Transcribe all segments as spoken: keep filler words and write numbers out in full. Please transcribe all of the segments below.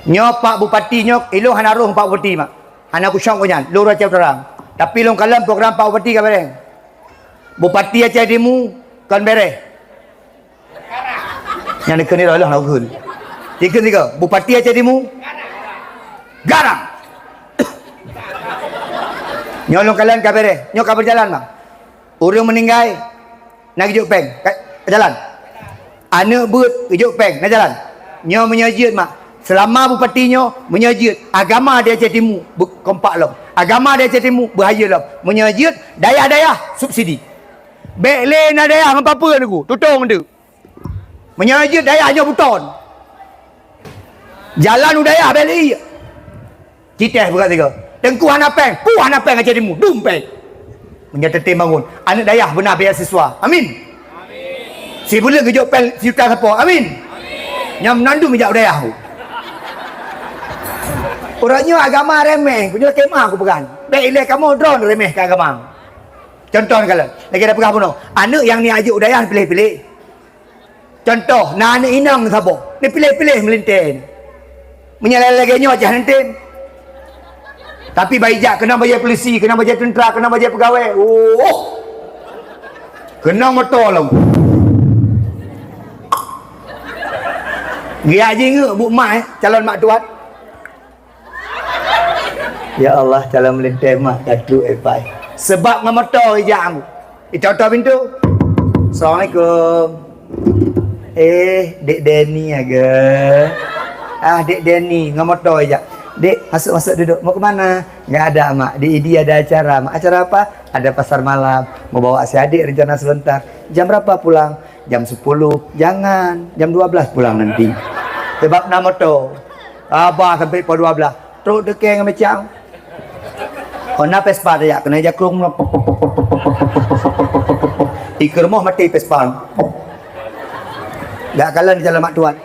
Nyoe Pak Bupati nyoe, ilôn hana roh Pak Bupati, mak. Hana kusyok ngon nyan, lôn Aceh Utara. Tapi lôn kalon program Pak Bupati ka beureh. Bupati Aceh Timu kon beureh. Nyang dikeue nyoe lah nak geukheun. Dikeue tiga, Bupati Aceh Timu garang. Nyoe lôn kalon ka beureh, nyoe ka beujalan, mak. Ureuëng meuninggai, na geujok péng, ka, ka jalan. Aneuëk beuet geujok péng, na jalan. Nyoe meunyoe jeuet, mak. Seulama bupati nyoe, meunyoe jeuet, agama di Aceh Timu beu-, kompak lom. Agama di Aceh Timu beuhayeue lom. Meunyoe jeuet, dayah-dayah subsidi. Bék lé na dayah ngon papeuen ku, tutong deuh. Meunyoe jeuet dayah nyoe buton. Jalan u dayah bék lé. Citeh buka tiga. Teungku hana péng, pu hana péng Aceh Timu, dum péng. Meunyoe teutem bangun, aneuëk dayah beuna beasiswa. Amin. Sibuleuen geujok péng sijuta sapo. Amin. Nyang meunandum jak u dayah. Uroe nyoe agama remeh, kunyoe kemah aku peugah. Bék ilée kamoe droe remeh keu agama. Contoh kalon, lagée dah peugah bunoe, aneuëk nyang ni ajok u dayah piléh-piléh. Contoh, na aneuëk inong saboh, neupiléh-piléh meulintée. Meunyoe lagée nyoe cah neutem. Tapi bai jak keunong bajée polisi, keunong bajée teuntra, keunong bajée peugawée. Oh. Keunong moto lom. Geujak jingeuk buet mak, eh, calon mak tuan. Ya Allah, calon meulintée mak ka trok, eh, pai. Sebab ngon moto ijak angu. Ito-ito pintu. Assalamualaikum. Eh, Dek Denny aga. Ah, Dek Denny, ngon moto ijak. Dek, masuk, masuk duduk. Mau ke mana? Nggak ada, Mak. Di Idi ada acara, Mak. Acara apa? Ada pasar malam. Mau bawa si adik rencana sebentar. Jam berapa pulang? Jam sepuluh. Jangan. Jam dua belas pulang nanti. Sebab na moto. Haba sampai pukul dua belas. Trok dekeng macam. Oh, na Vespa tajak keunoe jakrong. Ikeue rumoh maté Vespa. Dak kalon jalan mak tuan.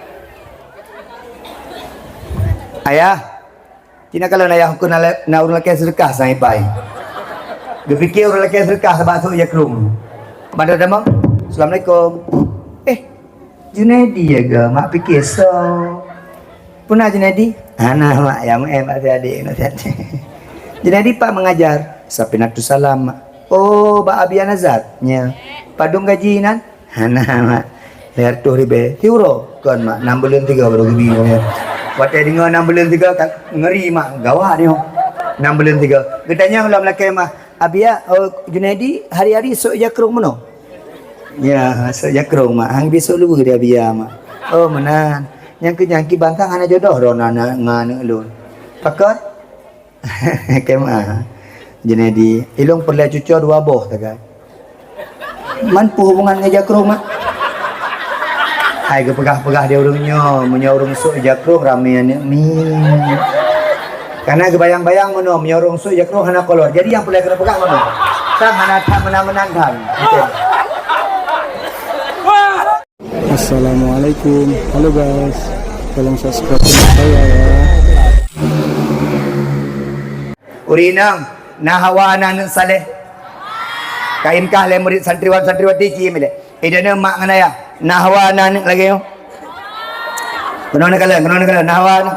Ayah, cina kalon ayah aku na, na ureuëng lakée sedekah sang ipai. Geupike ureuëng lakée sedekah sabab sok jakrong. Pada damang. Assalamualaikum. Eh, Junaidi ya ga, mak pike so. Puna Junaidi? Hana, mak, ya, mak, eh, mak, si adik, mak, si adik. Junaidi pak mengajar? Sapinatus salam, mak. Oh, bak Abi Nazar? Nya. Padum gaji nan? Hana, mak. Lhèe reutôh ribèe. Siuroe? Kon, mak. Nam buleuen tiga baru geubri, mak. Watèe deungö nam buleuen tiga, ka ngeri, mak. Gawat nyoe. Nam buleuen tiga. Geutanyong lom lakèe, mak. Abi, ya, oh, Junaidi hari-hari sôk jakrong meunoe? Ya, sôk jakrong, mak. Hang bisôk luweue di Abi, ya, mak. Oh, meunan. Nyang keu nyan kiban sang hana jodoh droe na, na, ngon aneuk lôn. Pakon? Kema. Junaidi, ilôn peureulèe cucoe dua boh sagai. Man peue hubungan ngon jakrong, mak? Hai geupeugah-peugah di ureueng nyoe, meunyoe ureueng sôk jakrong ramè aneuk miet. Karena geubayang-bayang meunoe, meunyoe ureueng sôk jakrong hana kolor. Jadi nyang peureulèe keuneuk peugah meunoe. Sang hana that meunan-meunan that. Oke. Assalamualaikum. Halo guys. Tolong subscribe channel saya ya. Ureueng inong, na hawa na aneuk saleh. Ka imkah lé murit santriwan santriwati ci milé. Idane mak ngon ayah, na hawa na aneuk lagèe nyoe. Keunoe neukalon, keunoe neukalon, na hawa na.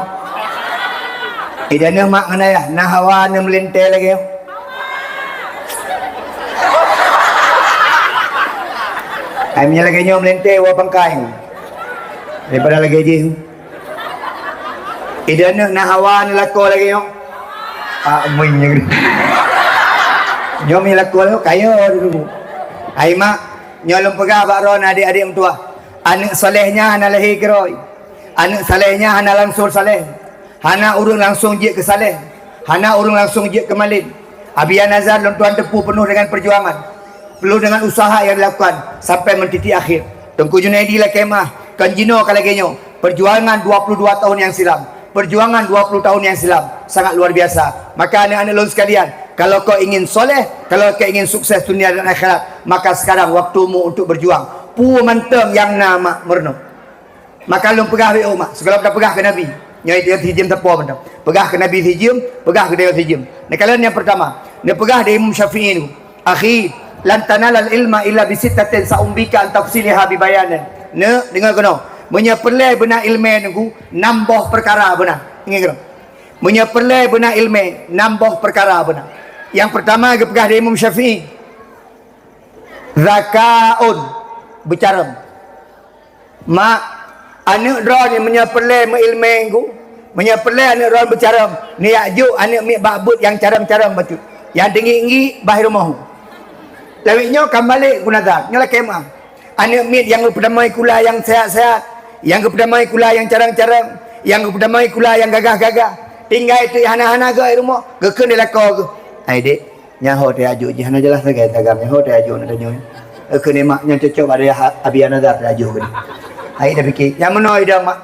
Idane mak ngon ayah, na hawa na meulintèe lagèe nyoe. Ai meunyoe lagèe nyoe meulintèe woe pangkai. Daripada lagèe jih. Ideh neuh na hawa neulakoe lagèe nyoe. Ah, meunyeu. Nyoe meulakoe lagèe kaya dulu. Hai mak, nyoe lôn peugah bak droen adék-adék meutuwah. Aneuk saleh nyan hana lahé keudroe. Aneuk saleh nyan hana langsong saleh. Hana ureueng langsong jeuet keu saleh. Hana ureueng langsong jeuet keu malém. Abi Nazar lôn tuan teupeu peunoh dengan perjuangan. Penuh dengan usaha yang dilakukan sampai mentitik akhir. Teungku Junaidi lakèe meu'ah, kon jinoe ka lagèe nyoe. Perjuangan dua puluh dua tahun yang silam, perjuangan dua puluh tahun yang silam sangat luar biasa. Maka aneuk-aneuk lôn sekalian, kalau kau ingin soleh, kalau kau ingin sukses dunia dan akhirat, maka sekarang waktumu untuk berjuang. Peue mantong nyang na mak meurunoe. Maka lôn peugah bak umat, sigohlom tapeugah keu Nabi. Nyoe idéh sijeuem sapo mantong. Peugah keu Nabi sijeuem, peugah keu Nabi sijeuem. Neukalon nyang peurtama, neupeugah lé Imam Syafi'i nyoe, "Akhi, lan tanalal ilma illa bi sittatin sa'umbika an tafsiliha bi bayanin." Neuk, deungö keunoe. Meunyoe peureulée beuna iéleumé Teungku, nam boh peukara beuna. Ingat keudroe. Meunyoe peureulée beuna iéleumé, nam boh peukara beuna. Nyang peurtama geupeugah lé Imam Syafi'i, zakaun, beucarông. Mak, aneuëk droeneuh meunyoe peureulée meuiéleumé Teungku, meunyoe peureulée aneuëk droeneuh beucarông, neujak jok aneuëk miet bak beuet nyang carông-carông bacut, nyang teunggi-teunggi bah rumoh. Lawét nyoe ka meubalek keu nazar, nyoe lakée meuah. Aneuëk miet nyang geupeutamong sikula nyang seuhat-seuhat, nyang geupeutamong sikula nyang carông-carông, nyang geupeutamong sikula nyang gagah-gagah. Tinggai teuk hana-hana geuh rumoh, geukheun di lakoe geuh. Hai dék, nyan ho teuh aju jih, hana jeulaih sagai tagam nyan, ho teuh aju na tanyoe. Geukheun di mak, nyan cocok bak dayah Abi Nazar teuh aju geuh. Hai tapike, nyang meunoe idong mak.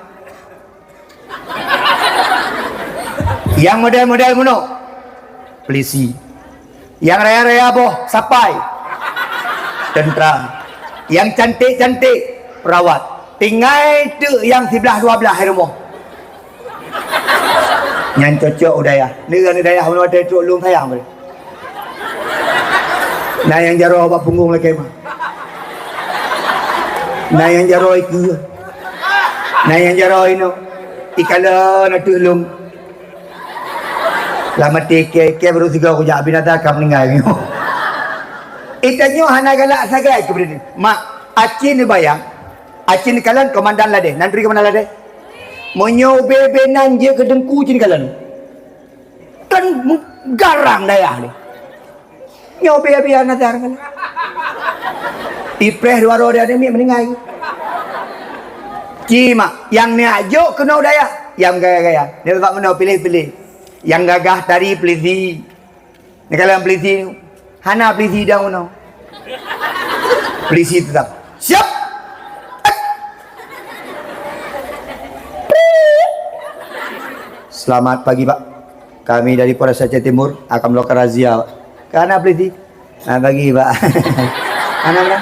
Nyang model-model meunoe, polisi. Nyang raya-raya boh, sapai, tentera. Nyang cantik-cantik, perawat. Tinggai teuk nyang siblaih dua blaih rumoh. Nyan cocok u dayah. Neu-, neu dayah meunoe watée trok lôn sayang beuh. Na nyang jaroe bak punggong lakée meuah. Na nyang jaroe ikeue. Na nyang jaroe inoe. Ikalon ateueh lôn. Lam até kée-kée baru sigoe kujak Abi Nazar ka meuninggai. Itanyoe hana galak sagai keu beudeuneuh. Mak, aci neubayang, aci neukalon komandan ladeh. Nan turi komandan ladeh? Meunyoe ubé-ubé nan jeuet keu teungku cit neukalon. Kan garang dayah lé. Nyoe biya-biya nazar kan. Ipreh dua roh dia demi meuninggai. Ci mak, nyang neujak jok keunoe dayah, nyang gaya-gaya. Dia bak meunoe piléh-piléh. Nyang gagah tari polisi. Neukalon polisi, hana polisi dong meunoe. Polisi tetap. Siap. Selamat pagi, Pak. Kami dari Polres Aceh Timur akan melakukan razia, Pak. Ka na polisi? Ah, bagi, Pak. Mana, mana?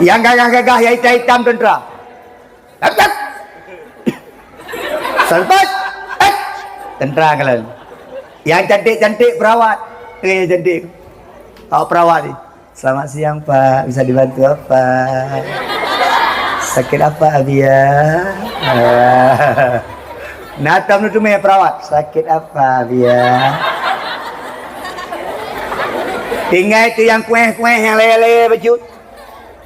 Nyang gagah-gagah, nyang itam-itam tentera. Tap, tap. Salpet. Eh. Tentera kalian. Nyang cantik-cantik perawat. Eh, cantik. Awak perawat ni. Selamat siang, Pak. Bisa dibantu apa? Sakit apa, Abi ya? Ah. Nah, tam tu meh perawat. Sakit apa, Abi ya? Tinggai tu nyang kueh-kueh, nyang leye-leye bacut.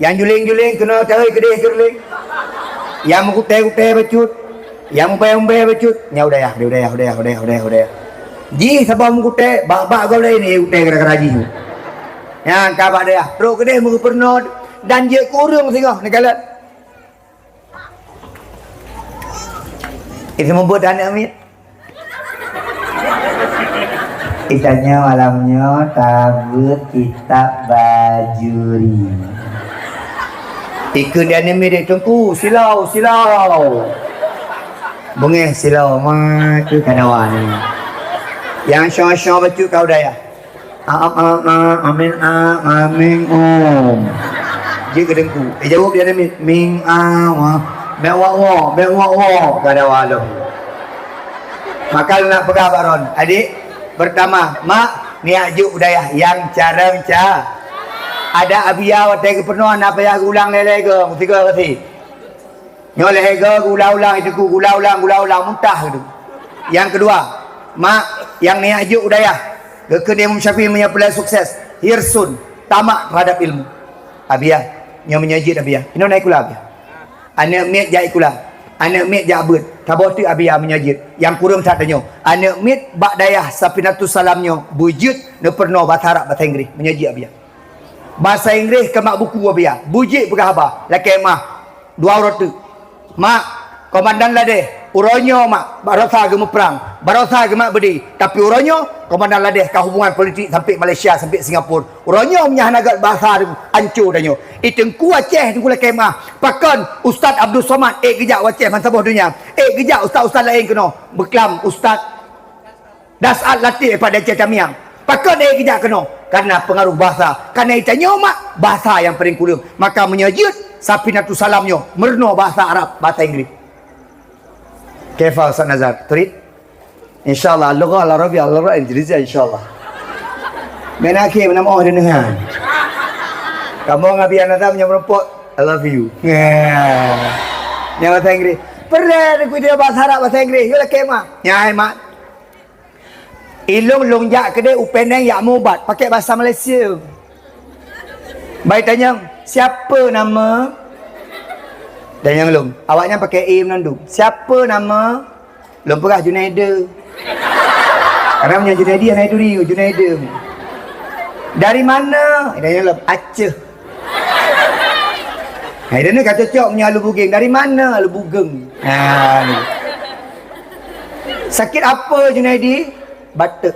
Nyang juling-juling keunoe cahôi keudeh keuruling. Nyang meukutée-kutée bacut. Nyang umbée-umbée bacut, nyan u dayah, u dayah, u dayah, u dayah, u dayah, u dayah. Jih saboh meukutée, bak-bak gob laén, eh, utée gara-gara jih. Nyan ka bak dayah, trok keudeh meugeupeureunoe dan jeuet keu ureuëng singoh neukalon. Itu meubeuet aneuëk miet. Itanyoe malam nyoe tabeuet kitab Bajuri. Ikheun di aneuëk miet, "Teungku, silau, silau." Beungéh silau, ma keu kadawa ni. Nyang syoe-syoe bacut ka u dayah. A, a, a, a, amin, a, amin, um. Jeuet keu teungku. Eh, jaweueb di aneuëk miet, ming, a, wa. Bék wak, wak, bék wak, wak. Kadawa lom. Maka lôn peugah bak droen, "Adik, peurtama, mak, neujak jok u dayah nyang carông ca. Adak Abi ya watée geupeureunoe hana payah geuulang lé-lé goe, meusigoe geusie. Nyoe lhée goe geuulang-ulang, itu geuulang-ulang, geuulang-ulang, muntah geudu." Nyang keudua, mak, nyang neujak jok u dayah, geukheun Imam Syafi'i meunyoe peureulée sukses, hirsun, tamak terhadap ilmu. Abi ya, nyoe meunyoe jeuet Abi ya. Inoe na sikula Abi ya. Aneuëk miet jak sikula, aneuëk miet jak beuet. Saboh teuk Abi ya meunyoe jeuet. Nyang kureueng that tanyoe, aneuëk miet bak dayah Safinatus Salam nyoe beujeuet neupeureunoe basa Arab, basa Inggréh, meunyoe jeuet Abi ya. Basa Inggréh keu mak buku Abi ya. Beujeuet peugah haba, lakée meuah, dua uroe teuk. Mak, komandan ladeh, uroe nyoe mak, baroesa geumeuprang, baroesa geumat beudé. Tapi uroe nyoe, komandan ladeh ka hubungan politik sampai Malaysia, sampai Singapura. Uroe nyoe meunyoe hana gét basa, anco tanyoe. I Teungku Aceh, Teungku lakée meuah. Pakon Ustaz Abdul Somad ék geujak u Aceh ban saboh donya. Ék geujak ustaz-ustaz laén keunoe. Beuklam Ustaz Das'ad Latif daripada Aceh Tamiang. Pakon ék geujak keunoe? Karena pengaruh bahasa. Karena i tanyoe mak, bahasa nyang paléng kureueng. Maka meunyoe jeuet, Safinatus Salam nyoe meureunoe bahasa Arab, bahasa Inggréh. Kaifa Ustaz Nazar? Turid? Insya Allah, al-lughah al-arabiyyah, al-lughah al-injiliziyah, insya Allah. Meunan akhé, meunan oh deuneuhan. Kamoe ngon Abi Nazar meunyoe meurumpok, I love you. Nyan bahasa Inggris. Peureulèe neugui dia bahasa Arab, bahasa Inggris. Yôh lakèe mah. Nyan hai mak. Ilôn lôn jak keudéh u Penang jak meuubat, pakèk bahasa Malaysia. Bai tanyong, "Siapa nama?" Tanyong lôn. Awaknyan pakèk e meunandum. "Siapa nama?" Lôn peugah Junaida. Karena meunyoe Junaidi hana turi, Junaida. "Dari mana?" Dari lom Aceh. Nah, dia ni ka cocok meunyoe Alu Bugeng. "Dari mana?" Alu Bugeng. Ha, ni. "Sakit apa, Junaidi?" "Batuk."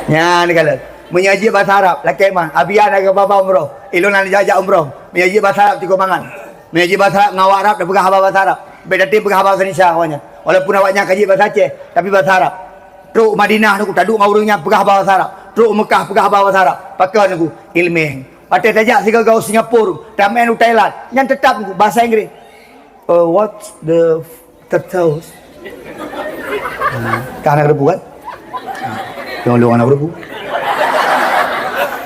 Nyan ni kalau. Meunyoe jeuet bahasa Arab, lakèe mah. Abian agak baba umroh. Ilôn hana jak-jak umroh. Meunyoe jeuet bahasa Arab, cukôp mangat. Meunyoe jeuet bahasa Arab, ngon awak Arab, dah peugah haba bahasa Arab. Bèk dah peugah haba bahasa Indonesia awaknyan. Walaupun awaknyan ka jeuet bahasa Aceh, tapi bahasa Arab. Trok Madinah tu, taduek ngon ureueng nyan peugah bahasa Arab. Trok Mekah peugah bahasa Arab. Pakon tu, ilmèe. Watèe tajak sigoe-goe Singapura, tamèe u Thailand, nyan teutap bahasa Inggris. Uh, what's the turtles? Hmm, ka hana geureubu kan? Lôn-lôn hana geureubu.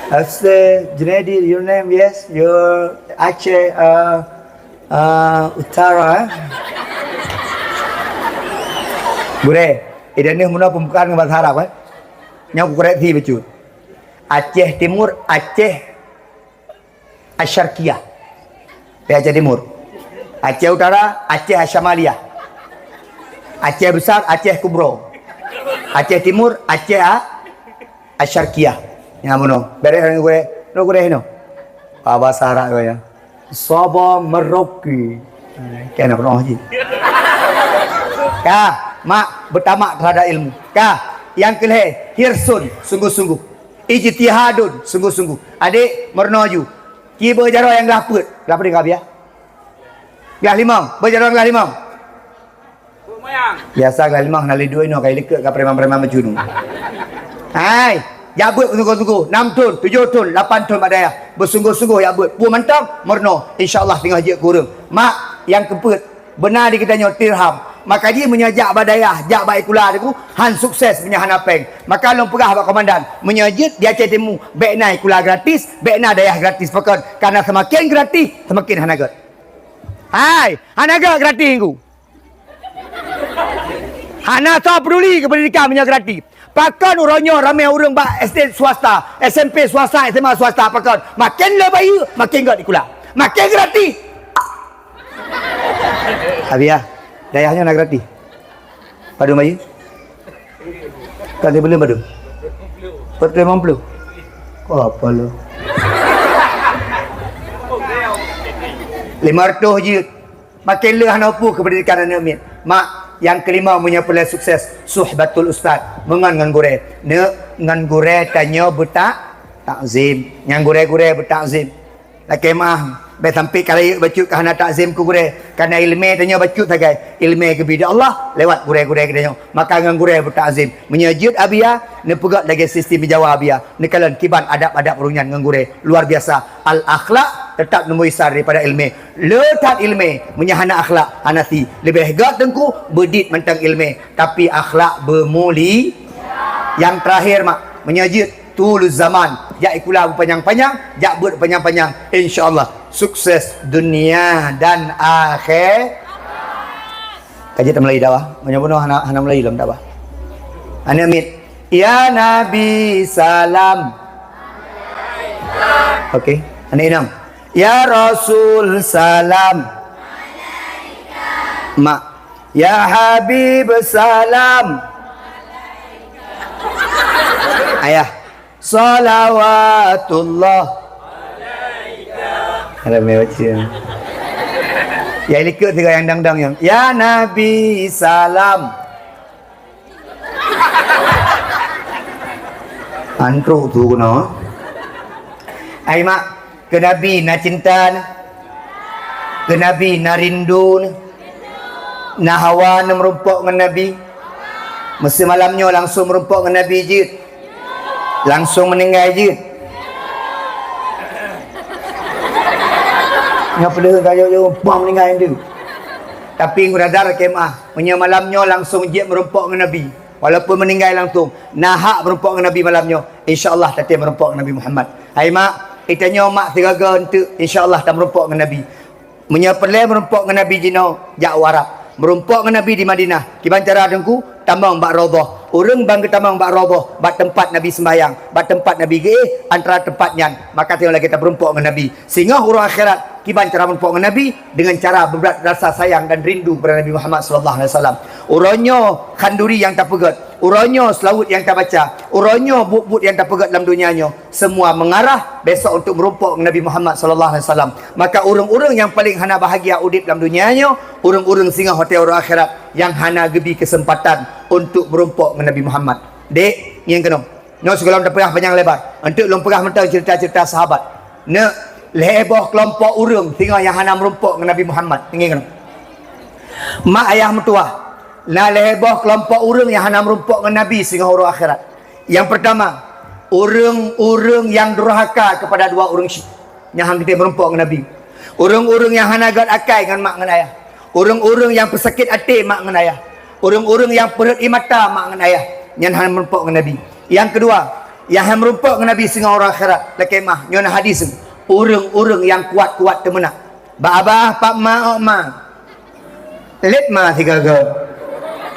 I say, "Junaidi, your name?" "Yes." "Your Aceh, uh, uh, Utara, eh?" Gurèe, ideh neuh meunoe peumbukaan ngon bahasa Arab, eh? Nyoe kukoreksi bacut. Aceh Timur, Aceh Asyarqiyah. Di Aceh Timur. Aceh Utara, Aceh Asyamaliyah. Aceh Besar, Aceh Kubro. Aceh Timur, Aceh A-, Asyarqiyah. Nyan bunoe. Bèrèh ureueng gurèe, ureueng gurèe hinoe. Ah, bahasa Arab gaya. Sabah Merauke. Kena pernah ji. Ka, mak, beutamak terhadap ilmu. Ka, nyang keulhèe, hirsun, sungguh-sungguh. Ijtihadun, sungguh-sungguh. Adék, meurunoe ju. Ci beujaroe nyang glah peuet. Glah peuet ka biah? Glah limong. Beujaroe glah limong. Biasa glah limong hana lé duek inoe, ka ilikeuk ka preman-preman meucunu. Hai, jak beuet beusungguh-sungguh. Nam thon, tujoh thon, lapan thon bak dayah. Beusungguh-sungguh jak beuet. Peue mantong, meurunoe. Insya Allah teungoh jeuet keu ureueng. Mak, nyang keupeuet, beuna di geutanyoe dirham. Maka jih meunyoe jak bak dayah, jak bak sikula teungku, han sukses meunyoe hana péng. Maka lôn peugah bak komandan, meunyoe jeuet di Aceh Timu, bèk na sikula gratis, bèk na dayah gratis. Pakon? Karena semakin gratis, semakin hana gèt. Hai, hana gèt gratis teungku. Hana soe peduli keu pendidikan meunyoe gratis. Pakon uroe nyoe ramé ureueng bak S D swasta, S M P swasta, S M A swasta, pakon? Makin le bayeue, makin gèt sikula. Makin gratis. Abiah, dayah nyoe na gratis. Padum bayeue? Kan dia belum padum? Empat puluh lima puluh. Oh, apa lo? Lima ratus jeuet. Makin le hana peue keu pendidikan aneuk miet. Mak, nyang kelima meunyoe peureulèe sukses, suhbatul ustaz, meungon ngon gurèe. Neuk ngon gurèe tanyoe beutak-, takzim. Nyang gurèe-gurèe beutakzim. Lakèe meu'ah, bèk sampai ka rayeuk bacut ka hana takzim keu gurèe. Karena ileumèe tanyoe bacut sagai, ileumèe geubri di Allah lewat gurèe-gurèe geutanyoe. Maka ngon gurèe beutakzim. Meunyoe jeuet abiah, neupeugèt lagèe sistem Jawa abiah. Neukalon kiban adab-adab ureueng nyan ngon gurèe. Luar biasa. Al-akhlak tetap neumeuisa daripada ileumèe. Le that ileumèe, meunyoe hana akhlak, hana si. Leubeh gèt teungku, beudit mantong ileumèe, tapi akhlak beumuli-. Nyang terakhir, mak, meunyoe jeuet tuluz zaman, jak sikula beupanyang-panyang, jak beuet beupanyang-panyang, insya Allah sukses dunia dan akhé-. Ka jeuet tameulayeue dakwah, meunyoe bunoe hana, hana meulayeue lom dakwah. Aneuk miet, "Ya Nabi salam." Okey, aneuk inong, "Ya Rasul salam." Mak, "Ya Habib salam." Ayah, "Salawatullah." Ramé baca. Ya, likot tiga yang dang-dang yang, "Ya Nabi salam." Antruk tu kena. Ai mak, keu Nabi na cinta na. Keu Nabi na rindu na. Na hawa na meurumpok ngon Nabi. Meuseumalam nyoe langsung meurumpok ngon Nabi jeuet. Langsung meuninggai jeuet. Nyoe peuleueh ka jauh-jauh, bah meuninggai tu. Tapi ngura dar kemah, meunyoe malam nyoe langsung jeuet meurumpok ngon Nabi. Walaupun meuninggai langsung, na hak meurumpok ngon Nabi malam nyoe. Insya Allah tatem meurumpok ngon Nabi Muhammad. Hai mak, Geutanyoe mak sigoe-goe eunteuk, insya Allah tameurumpok ngon Nabi. Meunyoe peureulée meurumpok ngon Nabi jinoe, jak u Arab. Meurumpok ngon Nabi di Madinah. Kiban cara Teungku, tamong bak Raudhah. Ureuëng ban geutamong bak Raudhah, bak teumpat Nabi seumbahyang, bak teumpat Nabi geuéh, antara teumpat nyan, maka tanyoe lagée tameurumpok ngon Nabi. Singoh uroe akhirat, kiban cara meurumpok ngon Nabi, dengan cara berat rasa sayang dan rindu kepada Nabi Muhammad sallallahu alaihi wasallam. Uroe nyoe khanduri nyang tapeugét, uroe nyoe seulaweuet nyang tabaca, uroe nyoe buet-buet nyang tapeugét lam donya nyoe, semua mengarah besok untuk meurumpok ngon Nabi Muhammad sallallahu alaihi wasallam. Maka ureuëng-ureuëng nyang paleng hana bahagia udeb lam donya nyoe, ureuëng-ureuëng singoh watée uroe akhirat nyang hana geubi keuseumpatan untuk meurumpok ngon Nabi Muhammad. Dek, ngieng keunoe. Nyoe sigohlom tapeugah panyang lebar. Eunteuk lôn peugah mantong ceurita-ceurita sahabat. Neuk, lhée boh keulompok ureuëng singoh nyang hana meurumpok ngon Nabi Muhammad. Ngieng keunoe. Mak ayah meutuwah, na lhée boh keulompok ureuëng nyang hana meurumpok ngon Nabi singoh uroe akhirat. Nyang peurtama, ureuëng-ureuëng nyang durhaka keupada dua ureuëng syiek, nyang han geutem meurumpok ngon Nabi. Ureuëng-ureuëng nyang hana gét akai ngon mak ngon ayah. Ureuëng-ureuëng nyang peusakét até mak ngon ayah. Ureuëng-ureuëng nyang peurhot ie mata mak ngon ayah, nyan han meurumpok ngon Nabi. Nyang keudua, nyang han meurumpok ngon Nabi singoh uroe akhirat, lakée mah, nyoe na hadis, ureuëng-ureuëng nyang kuat-kuat teumeunak. Bak abah, pak ma, ôk ma. Lét ma sigoe-goe.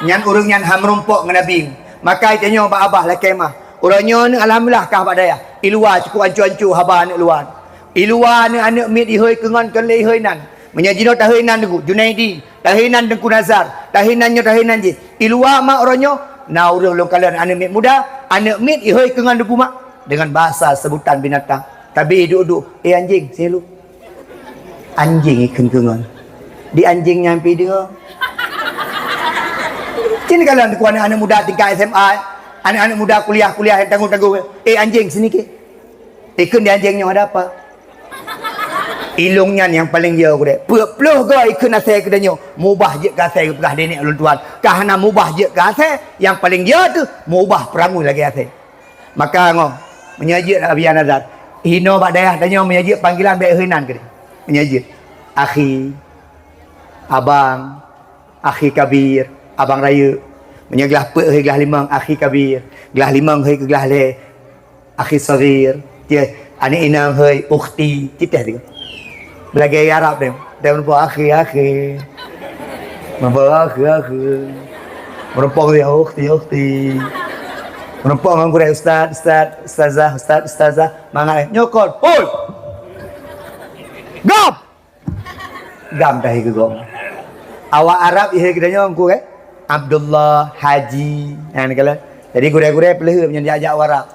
Nyan ureuëng nyan han meurumpok ngon Nabi. Maka tanyoe bak abah lakée mah. Uroe nyoe neuek alhamdulillah kah bak dayah. I luwa cukup ancu-ancu haba aneuëk luwa. I luwa aneuëk-aneuëk miet ihôi keu ngon kon lé ihôi nan. Meunyoe jinoe tahôi nan Teungku Junaidi, tahôi nan Teungku Nazar, tahôi nan nyoe, tahôi nan jih. I luwa mak uroe nyoe, na ureuëng lôn kalon aneuëk miet muda, aneuëk miet ihôi keu ngon Teungku mak. Dengan bahasa sebutan binatang. Tabi duek-duek, "Eh anjing, sini lu." Anjing ikheun keu ngon. Di anjing nyan pi deungoe. Cit kalon Teungku aneuëk-aneuëk muda tingkat S M A, aneuëk-aneuëk muda kuliah-kuliah nyang tanggong-tanggong. "Eh anjing, sini ke." Ikheun di anjing nyoe, "Ada apa?" Ilong nyan nyang paleng jeuet keu dek. Peuet ploh goe ikheun asèe keu tanyoe. Mubah jeuet keu asèe geupeugah lé nek ulôn tuan. Ka hana mubah jeuet keu asèe, nyang paleng jeuet teuh mubah peurangui lagèe asèe. Maka ngo, meunyoe jeuet Abi Nazar, inoe bak dayah tanyoe meunyoe jeuet panggilan bèk heunan keudeh. Meunyoe jeuet, akhi, abang, akhi kabir, abang rayeuk. Meunyoe glah peuet hei glah limong, akhi kabir. Glah limong hei keu glah lhèe, akhi saghir. Cit, aneuk inong hei, ukhti. Cit teuh tiga. Lagèe Arab deh. Dia meureumpok akhi, akhi. Meureumpok akhi, akhi. Meureumpok dia ukhti, ukhti. Meureumpok ngon gurèe ustaz, ustaz, ustazah, ustaz, ustazah. Mangat eh. Nyokot. Hoi! Gam! Gam tahi keu gom. Awak Arab ihé geutanyoe ngku eh? Abdullah, Haji. Nah, ni kala. Jadi gurèe-gurèe peuleuheue meunyoe jak-jak u Arab.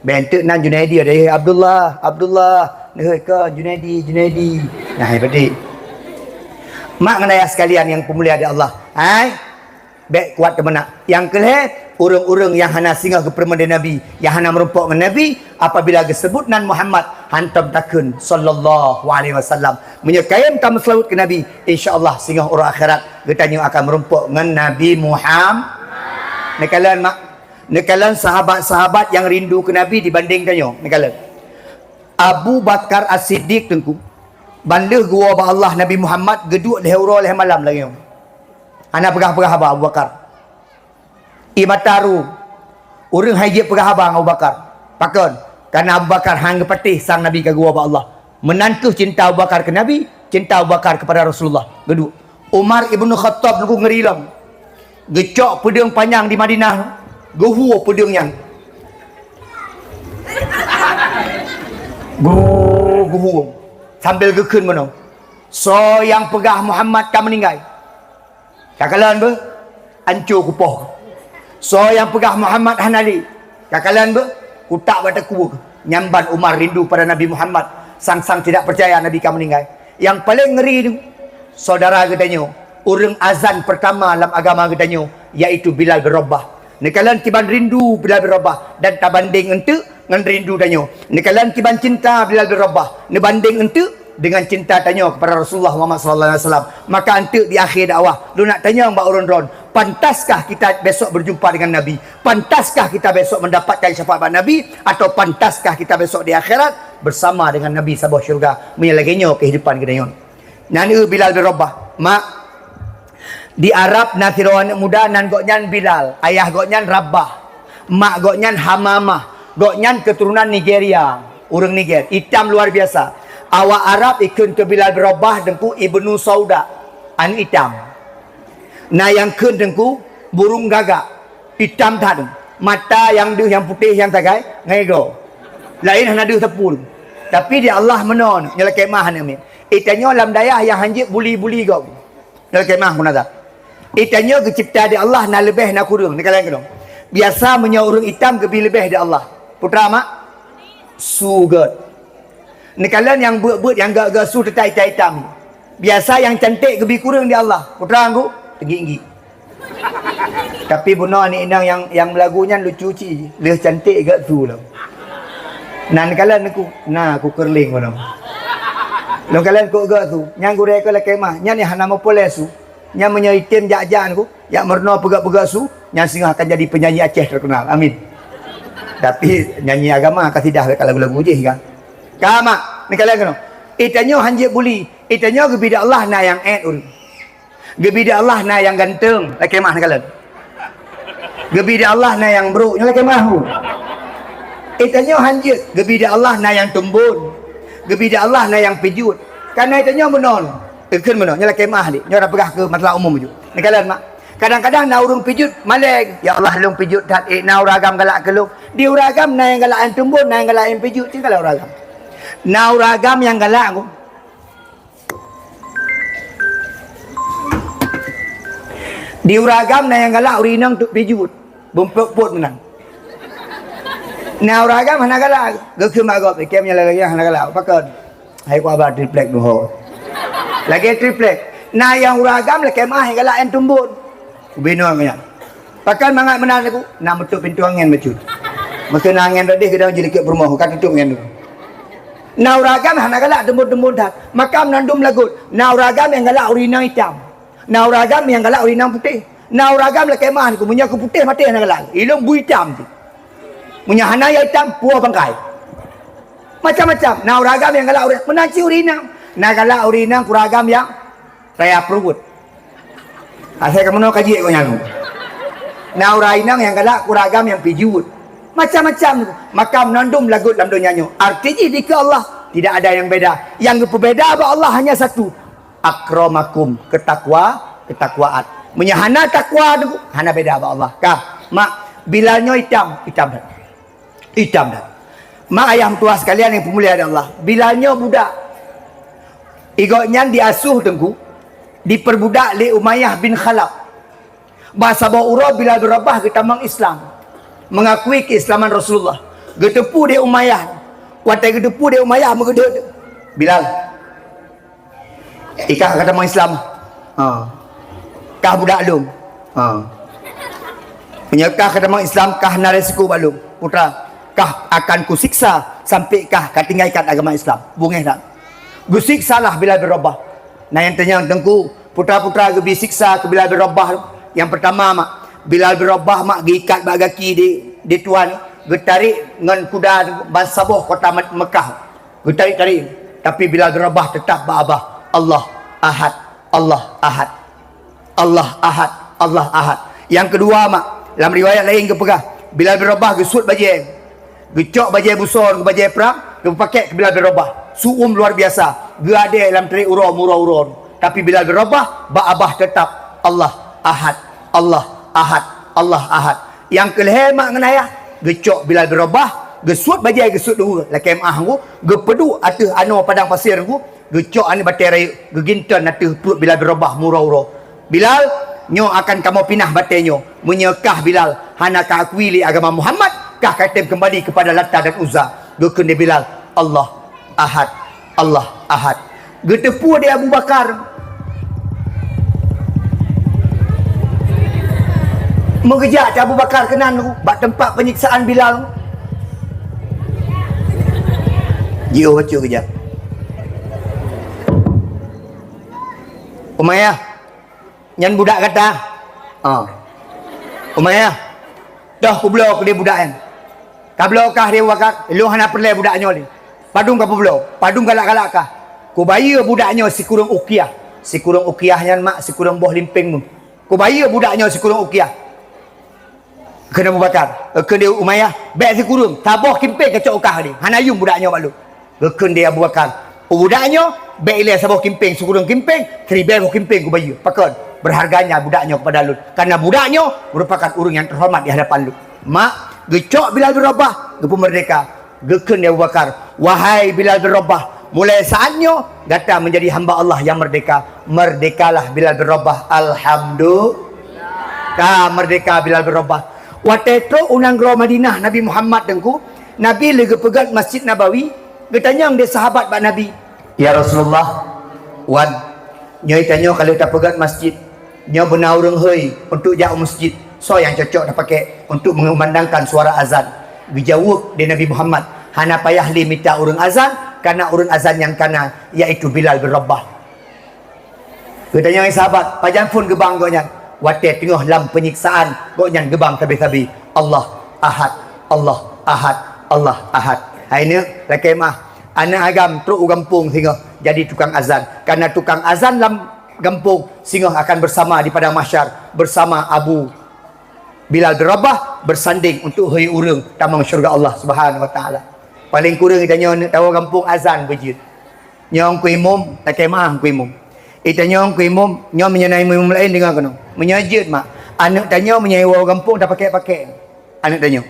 Bentuk nan Junaidi ada ihé Abdullah, Abdullah. Neuheue ka Junaidi, Junaidi. Nah, hai padi. Mak ngon ayah sekalian yang peumulia di Allah. Hai. Bèk kuat teumeunak. Nyang keu lhèe, ureueng-ureueng nyang hana singoh geupeureumeun lé Nabi, nyang hana meurumpok ngon Nabi, apabila geuseubut nan Muhammad, hantom takheun, sallallahu alaihi wasallam. Meunyoe kayém tameuseulaweuet keu Nabi, insya Allah singoh uroe akhirat geutanyoe akan meurumpok ngon Nabi Muham-, neukalon mak, neukalon sahabat-sahabat nyang rindu keu Nabi dibandéng tanyoe. Neukalon. Abu Bakar As-Siddiq teungku, ban lheueh geuwoe bak Allah Nabi Muhammad geuduek lhèe uroe lhèe malam lagèe nyoe. Hana peugah-peugah haba Abu Bakar. Ie mata ru. Ureueng hai jeuet peugah haba ngon Abu Bakar. Pakon? Karena Abu Bakar han geupatéh sang Nabi ka geuwoe bak Allah. Meunan kheueh cinta Abu Bakar keu Nabi, cinta Abu Bakar kepada Rasulullah. Geuduek. Umar ibnu Khattab teungku ngeuri lom. Geucok peudeueng panyang di Madinah, geuhue peudeueng nyan. Geuhue, geuhue. Sambil geukheun meunoe. Soe nyang peugah Muhammad ka meuninggai? Takalon beuh, anco kupoh. Soe nyang peugah Muhammad hana lé? Takalon beuh, kutak bak takue. Nyan ban Umar rindu pada Nabi Muhammad, sang-sang tidak percaya Nabi ka meuninggai. Nyang paleng ngeuri tu, saudara geutanyoe, ureueng azan pertama lam agama geutanyoe, yaitu Bilal bin Rabah. Neukalon kiban rindu Bilal bin Rabah dan tabandeng eunteuk ngon rindu tanyoe. Neukalon kiban cinta Bilal bin Rabah, neubandeng eunteuk dengan cinta tanyoe kepada Rasulullah Muhammad sallallahu alaihi wasallam. Maka eunteuk di akhé dakwah, lôn nak tanyong bak ureueng droen, pantaskah kita besok berjumpa dengan Nabi? Pantaskah kita besok mendapatkan syafaat bak Nabi? Atau pantaskah kita besok di akhirat bersama dengan Nabi saboh syurga? Meunyoe lagèe nyoe kehidupan geutanyoe. Nyan eu Bilal bin Rabah, mak. Di Arab na sidroe aneuk muda nan gobnyan Bilal, ayah gobnyan Rabah, mak gobnyan Hamamah, gobnyan keuturonan Nigeria. Ureuëng Niger, itam luar biasa. Awak Arab ikheun keu Bilal bin Rabah Teungku Ibnu Sauda, aneuk itam. Na nyang kheun Teungku burung gagak, itam that. Mata nyang deuh, nyang putéh, nyang sagai ngon igoe. Laén hana deuh sapeue. Tapi di Allah meunoe, nyoe lakée meu'ah aneuk miet. Itanyoe lam dayah nyang hanjeuet buli-buli gob. Nyoe lakée meu'ah munazah. Itanyoe geucebta di Allah na leubeh na kureueng, neukalon keudroe. Biasa meunyoe ureuëng itam geubi leubeh di Allah. Putra mak, su gét. Neukalon nyang beuet-beuet, nyang gét-gét su teutai itam-itam. Biasa nyang cantik geubi kureueng di Allah. Putra anggu, teunggi-teunggi. Tapi bunoe aneuk inong nyang, nyang meulagu nyan lucu cit, lheueh cantik gét su lom. Na neukalon aku, na aku keureuling bunoe. Neukalon kok gét su, nyang gurée keu lakée meu'ah, nyan nyang hana meupuléh su. Nyan meunyoe item jak-jak aku, jak meurunoe peugét-peugét su, nyan singoh akan jadi penyanyi Aceh terkenal. Amin. Tapi nyanyi agama kasidah ka lagu-lagu jih kan. Ka mak, neukalon keunoe. Itanyoe hanjeuet buli, itanyoe geubi di Allah na nyang ék ureuëng. Geubi di Allah na nyang ganteng, lakée meu'ah neukalon. Geubi di Allah na nyang brok, nyoe lakée meu'ah hu. Itanyoe hanjeuet, geubi di Allah na nyang tumbon. Geubi di Allah na nyang pijuet. Kana itanyoe meunoe. Ikheun meunoe, nyoe lakée meu'ah deh. Nyoe dah peugah keu masalah umum ju. Neukalon mak. Kadang-kadang na ureuëng pijuet malée, "Ya Allah, lôn pijuet that, ék na ureuëng agam galak keu lôn." Di ureuëng agam na nyang galak nyang tumbon, na nyang galak nyang pijuet, cit galak ureuëng agam. Na ureuëng agam nyang galak aku. Di ureuëng agam na nyang galak ureuëng inong tu pijuet, bumpot-pot meunan. Na ureuëng agam hana galak, geukheun mak gob, "Ikém nyang lagée hana galak, pakon?" Hai ku haba triplek duho. Lagée triplek. Na nyang ureuëng agam lakée meu'ah nyang galak nyang tumbon. Ubinoe nyan. Pakon mangat meunan aku? Na meutup pintoe angén bacut. Meuseu na angén rot deh geudong jilikot peurumoh, ka tutop angén tu. Na ureuëng agam hana galak tumbon-tumbon that. Makam nan dum lagot. Na ureuëng agam nyang galak ureuëng inong itam. Na ureuëng agam nyang galak ureuëng inong putéh. Na ureuëng agam lakée meu'ah aku, meunyoe keu putéh maté hana galak. Ilong bu itam tu. Meunyoe hana nyang itam, puwoe pangkai. Macam-macam. Na ureuëng agam nyang galak ureuëng, meunan cit ureuëng inong. Na galak ureuëng inong keu ureuëng agam nyang raya pruet. Asai kamoe nyoe kaji keu nyan. Na ureuëng inong nyang galak keu ureuëng agam nyang pijuet. Macam-macam. Makam nan dum lagot lam donya nyoe. Arti jih dikeue Allah, tidak ada yang beda. Yang geupeubeda bak Allah hanya satu. Akramakum, keutakwa, keutakwaan. Meunyoe hana takwa tu, hana beda bak Allah. Kah, mak, Bilal nyoe itam, itam that. Itam that. Mak ayah meutuwah sekalian nyang peumulia di Allah, Bilal nyoe budak. Gobnyan diasuh Teungku, diperbudak lé Umayyah bin Khalaf. Bak saboh uroe Bilal bin Rabah geutamong Islam, mengakui keislaman Rasulullah. Geuteupeue lé Umayyah, watée geuteupeue lé Umayyah meugeudeuet, "Bilal, ikah ka tamong Islam. Ha. Kah budak lôn. Ha. Meunyoe kah ka tamong Islam, kah na risiko bak lôn. Putra, kah akan kusiksa sampai kah ka tinggai ikat agama Islam." Beungéh that. Geusiksalah Bilal bin Rabah. Na nyang tanyong Teungku, putra-putra geubi siksa keu Bilal bin Rabah. Nyang peurtama mak, Bilal bin Rabah mak geuikat bak gaki di, di tuan, geutarek ngon kuda ban saboh kota Me-, Mekah. Geutarek-tarek, tapi Bilal bin Rabah teutap bak Abah, "Allah Ahad, Allah Ahad, Allah Ahad, Allah Ahad." Nyang keudua mak, lam riwayat laén geupeugah, Bilal bin Rabah geusuet bajée, geucok bajée busoe, bajée prang, geupakée keu Bilal bin Rabah. Su'um luar biasa, geuadée lam trek uroe meuuroe-uroe. Tapi Bilal bin Rabah bak Abah teutap, "Allah Ahad, Allah Ahad, Allah Ahad." Nyang keulhée mak ngon ayah, geucok Bilal bin Rabah, geusuet bajée geusuet dua, lakée meu'ah Teungku, geupeuduek ateueh anoe padang pasir Teungku, geucok aneuk batée rayeuk, geuginton ateueh pruet Bilal bin Rabah meuuroe-uroe. "Bilal, nyoe akan kamoe pinah batée nyoe. Meunyoe kah Bilal hana ka akui lé agama Muhammad, kah ka tem keumbali keupada Lata dan Uzza." Geukheun lé Bilal, "Allah Ahad, Allah Ahad." Geuteupeue lé Abu Bakar. Meugeujak cit Abu Bakar keunan bak teumpat peunyiksaan Bilal. Jiôh bacut geujak. Umayyah, nyan budak gata. Ha. Umayyah, toh kubloe keudeh budak nyan. Kabloe kah di Abu Bakar, lôn hana peureulée budak nyoe lé. Padum kapeubloe, padum galak-galak kah. Kubayeue budak nyoe sikureueng ukiah. Sikureueng ukiah nyan mak sikureueng boh limpéng meuh. Kubayeue budak nyoe sikureueng ukiah. Kheun Abu Bakar, kheun di Umayyah, "Bèk sikureueng, saboh kimpéng kacok u kah deh. Hana yuem budak nyoe bak lôn." Geukheun di Abu Bakar, "Budak nyoe, bèk ilèe saboh kimpéng, sikureueng kimpéng, siribèe boh kimpéng kubayeue. Pakon? Berharganya budak nyoe kepada lôn. Karena budak nyoe merupakan ureueng nyang terhormat di hadapan lôn." Mak, geucok Bilal bin Rabah, geupeumeurdéhka. Geukheun di Abu Bakar, "Wahai Bilal bin Rabah, mulai saat nyoe gata menjadi hamba Allah yang merdeka. Merdekalah Bilal bin Rabah." Alhamdulillah. Ka merdeka Bilal bin Rabah. Watèe trok u nanggroe Madinah Nabi Muhammad Teungku, Nabi lé geupeugöt Masjid Nabawi, geutanyong di sahabat bak Nabi, "Ya Rasulullah, wan, nyoe tanyoe ka lheueh tapeugöt masjid, nyoe beuna ureueng hôi untuk jak u masjid, soe nyang cocok tapakék untuk mengumandangkan suara azan?" Geujaweueb di Nabi Muhammad, "Hana payah lé mita ureueng azan, karena ureueng azan nyang kana, yaitu Bilal bin Rabah." Geutanyong lé sahabat, "Pajan phon geubang gobnyan?" "Watèe teungoh lam penyiksaan, gobnyan geubang sabe-sabe, 'Allah Ahad, Allah Ahad, Allah Ahad.'" Hai neuk, lakèe meu'ah, aneuk agam trok u gampông singoh jadi tukang azan. Karena tukang azan lam gampông, singoh akan bersama di padang mahsyar bersama Abu Bilal bin Rabah, bersanding untuk hôi ureueng tamong syeuruga Allah Subhanahu wa Taala. Paléng kureueng tanyoe neuk tawoe gampông azan beujeuet. Nyoe Teungku Imum, lakèe meu'ah Teungku Imum. Itanyoe Teungku Imum, nyoe meunyoe na imum-imum laén deungö keunoe. Meunyoe jeuet mak, aneuk tanyoe meunyoe iwoe gampông tapakék-pakék. Aneuk tanyoe.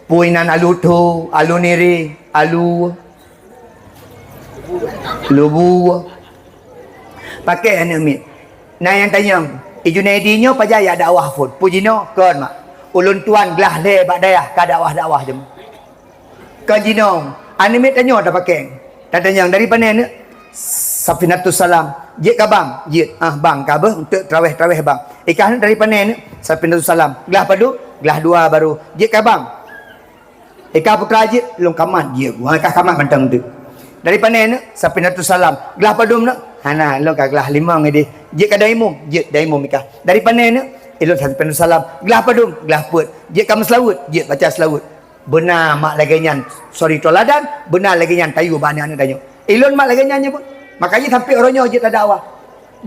Peue inan Alu Tho, Alu Nireh, Alu Lubu. Pakék aneuk miet. Na nyang tanyong, "I Junaidi nyoe pajan jak dakwah phon?" Peue jinoe, "Kon mak. Ulôn tuan glah lhèe bak dayah ka dakwah-dakwah jeuem." Kon jinoe, aneuk miet tanyoe tapakék. Tatanyong, "Dari pané neuk?" "Safinatus Salam." "Jeuet ka bang?" "Jeuet." "Ah, bang ka beuh, untuk traweh-traweh bang." "I kah neuk dari pané neuk?" "Safinatus Salam." "Glah padum?" "Glah dua baru." "Jeuet ka bang?" "I kah peue ka jeuet?" "Lôn ka mat jeuet." "Wah, ka mat mantong teuk." "Dari pané neuk?" "Safinatus Salam." "Glah padum neuk?" "Hana, lôn ka glah limong idéh." "Jeuet ka daimum?" "Jeuet daimum i kah." "Dari pané neuk?" "Ilôn Safinatus Salam." "Glah padum?" "Glah peuet." "Jeuet ka meuseulaweuet?" "Jeuet baca seulaweuet." Beuna mak lagèe nyan suri tauladan, beuna lagèe nyan tayue bak aneuk-aneuk tanyoe. Ilôn mak lagèe nyan nyoe pun. Makajih sampoe uroe nyoe jeuet tadakwah.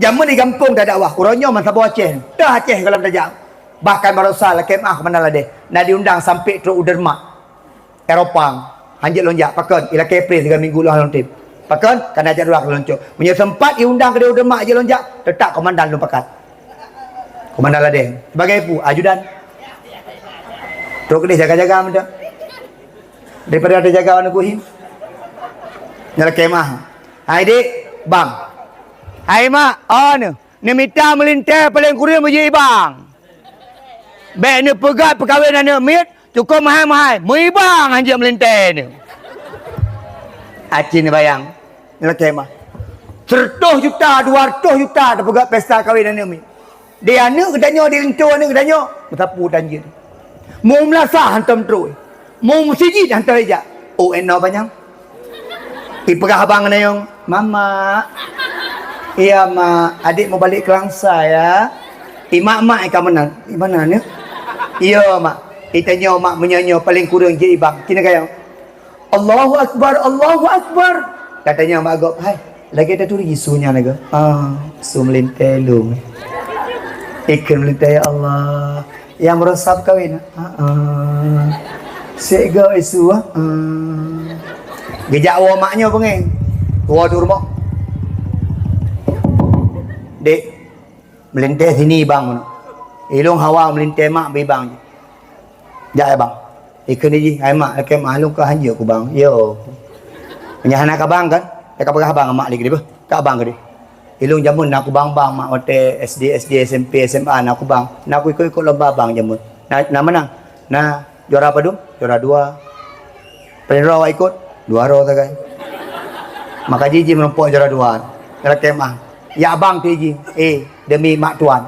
Jameun di gampông tadakwah, uroe nyoe meusaboh Aceh, teuh Aceh goh lom tajak. Bahkan baroesa lakèe meu'ah Komandan Ladèh, na diundang sampoe trok u Denmark, Eropa. Han jeuet lôn jak, pakon? Ilakèe preh siga minggu lôn lôn tem. Pakon? Kana jadwal lôn cok. Meunyoe seumpat iundang keudéh u Denmark jeuet lôn jak, teutap komandan lôn pakat. Komandan Ladèh. Sibagai peue? Ajudan. Trok keudéh jaga-jaga mantong. Daripada tajaga aneuk kuhim. Nyoe lakèe meu'ah. "Hai dik, bang." "Hai mak, oh neuh, neumita meulintèe paléng kureueng beujeuet i bang. Bèk neupeugöt peukawen aneuk miet, cukôp meuhai-meuhai, meu i bang han jeuet meulintèe neuh." Aci neubayang, nyoe lakèe meu'ah. Seureutôh juta, dua reutôh juta tapeugöt pesta kawen aneuk miet. Di aneuk geutanyoe, di linto aneuk geutanyoe, meusapeue tan jeuet. Meu meunasah hantom trôh. Meu meuseujid hantom ijak. Oh, inoe panyang. Ipeugah abang ngon ayong, "Mama." "Iya, Mak. Adik mau balik ke Langsa, ya." "I mak, mak, i ka meunan." "I meunan, ya?" "Iya, Mak." "Itanyoe, Mak, meunyoe nyoe paléng kureueng jeuet i bang." Keuneuk kayong. "Allahu Akbar, Allahu Akbar." Katanya mak gob, "Hai, lagèe taturi su nyan lagèe." "Ah, su meulintèe lôn." Ikheun meulintèe, "Ya Allah, nyang meurosap kawin." "Ah, ah." "Sek go isu, ah." "Ah." Geujak woe mak nyoe beungéh. Woe di rumoh. "Dek, meulintèe sini bang." "Ilôn hawa meulintèe mak bak i bang." "Jak, ya bang." Ikheun jih, "Hai mak, lakèe meu'ah lôn ka han jeuet keu bang." "Yo." "Meunyo hana keu bang kan, ka peugah bang mak lé keudéh beuh. Keu bang keudéh. Ilôn jameun na keu bang-bang mak, watèe S D, S D, S M P, S M A na keu bang. Na keu ikot-ikot lomba bang jameun. Na, na meunan. Na juara padum?" "Juara dua." "Paléng droe awak ikot?" "Dua droe sagai." Maka jih, jih meurumpok juara dua. Lakèe meu'ah. "Ya bang," tu jih. "Eh, demi mak tuan."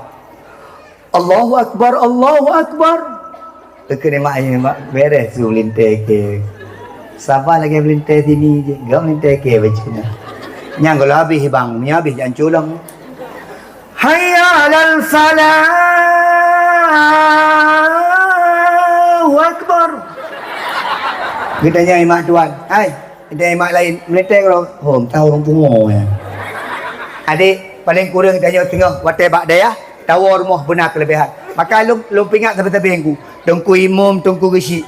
"Allahu Akbar, Allahu Akbar." Teukeu nibak nyan, bak bèrèh su meulintèe kèe. Saban lagèe meulintèe sini jih, gak meulintèe kèe bacut nyan. Nyang goh lom habéh bang, nyan habéh jak culong. "Hayya 'alal falah, Allahu Akbar." Geutanyong mak tuan, "Hai, ada mak laén, meulintèe keudroe?" "Hom, tahu ureueng pungo nyan." Adik, paléng kureueng tanyoe singoh watèe bak dayah, tawoe rumoh beuna keuleubehan. Maka lôn, lôn peuingat sabe-sabe Teungku. Teungku Imum, Teungku Geuchik.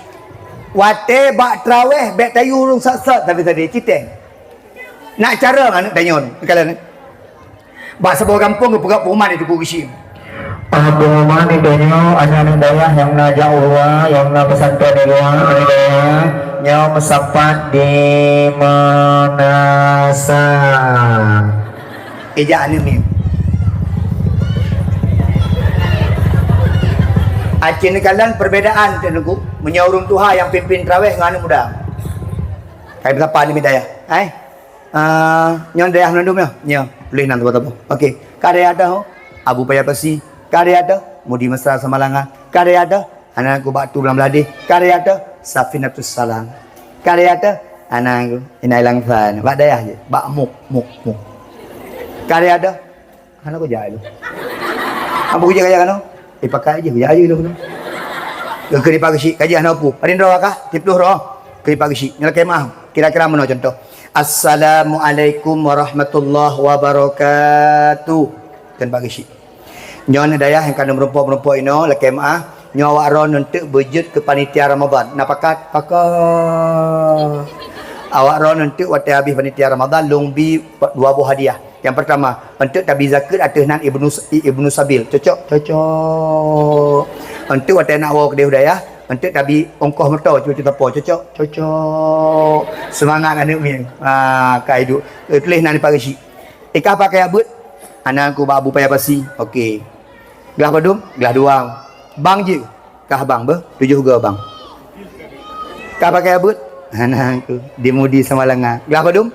Watée bak traweh bék tayue ureuëng sot-sot sabe-sabe, citeng. Nak carông aneuëk tanyoe, kalon. Bak saboh gampông geupeugah pengumuman di Teungku Geuchik. Pengumuman di tanyoe, aneuëk-aneuëk dayah nyang na jak u luwa, nyang na pesantren di luwa, aneuëk dayah, nyoe meusapat di Meunasah. Ijak aneuëk miet. Aci neukalon perbedaan Teungku, meunyoe ureuëng tuha nyang pimpin traweh ngon aneuëk muda. Kai beusapa aneuëk miet dayah. Hai. Ah, nyoe dayah meunandum nyoe. Nyoe, tuléh nan saboh-saboh. Okey. Ka dayah dah, Abu Paya Pasi. Ka dayah dah, Mudi Mesra Samalanga. Ka dayah dah, Aneuëk Teungku Bak Tu Blang Bladeh. Ka dayah dah, Safinatus Salam. Ka dayah dah, aneuëk Teungku Inai Langsan. Bak dayah jih, bak muk, muk, muk. Ka dayah dah, hana kujak lôn. Apa kujak kajak kanoe? Eh, pakai aja, kujak aja lôn. Keu, keu Pak Geuchik, kaji hana peue. Paling droe kah? Tiep ploh droe. Keu Pak Geuchik. Nyoe lakée meuah. Kira-kira meunoe contoh. Assalamualaikum warahmatullahi wabarakatuh. Kheun Pak Geuchik. Nyoe aneuëk dayah nyang ka meureumpok-meureumpok inoe, lakée meuah. Nyoe awak droeneuh eunteuk beujeuet keu panitia Ramadan. Na pakat? Pakat. Awak droeneuh eunteuk watée habéh panitia Ramadan, lôn bi dua boh hadiah. Nyang peurtama, eunteuk tabi zakeuet ateueh nan Ibnu, Ibnu Sabil. Cocok? Cocok. Eunteuk watée nak woe keudeh u dayah, eunteuk tabi ongkoh moto cucu tapo. Cocok? Cocok. Seumangat aneuëk miet. Ha, ka iduek. Eh, tuléh nan di Pak Geuchik. Eh, kah pakai abeuet? Aneuëk Teungku Bak Abu Paya Pasi. Okey. Glah padum? Glah dua. Bang jeuet? Kah bang beuh, tujoh goe bang. Ka pakai abeuet? Aneuëk Teungku, di Mudi Samalanga. Glah padum?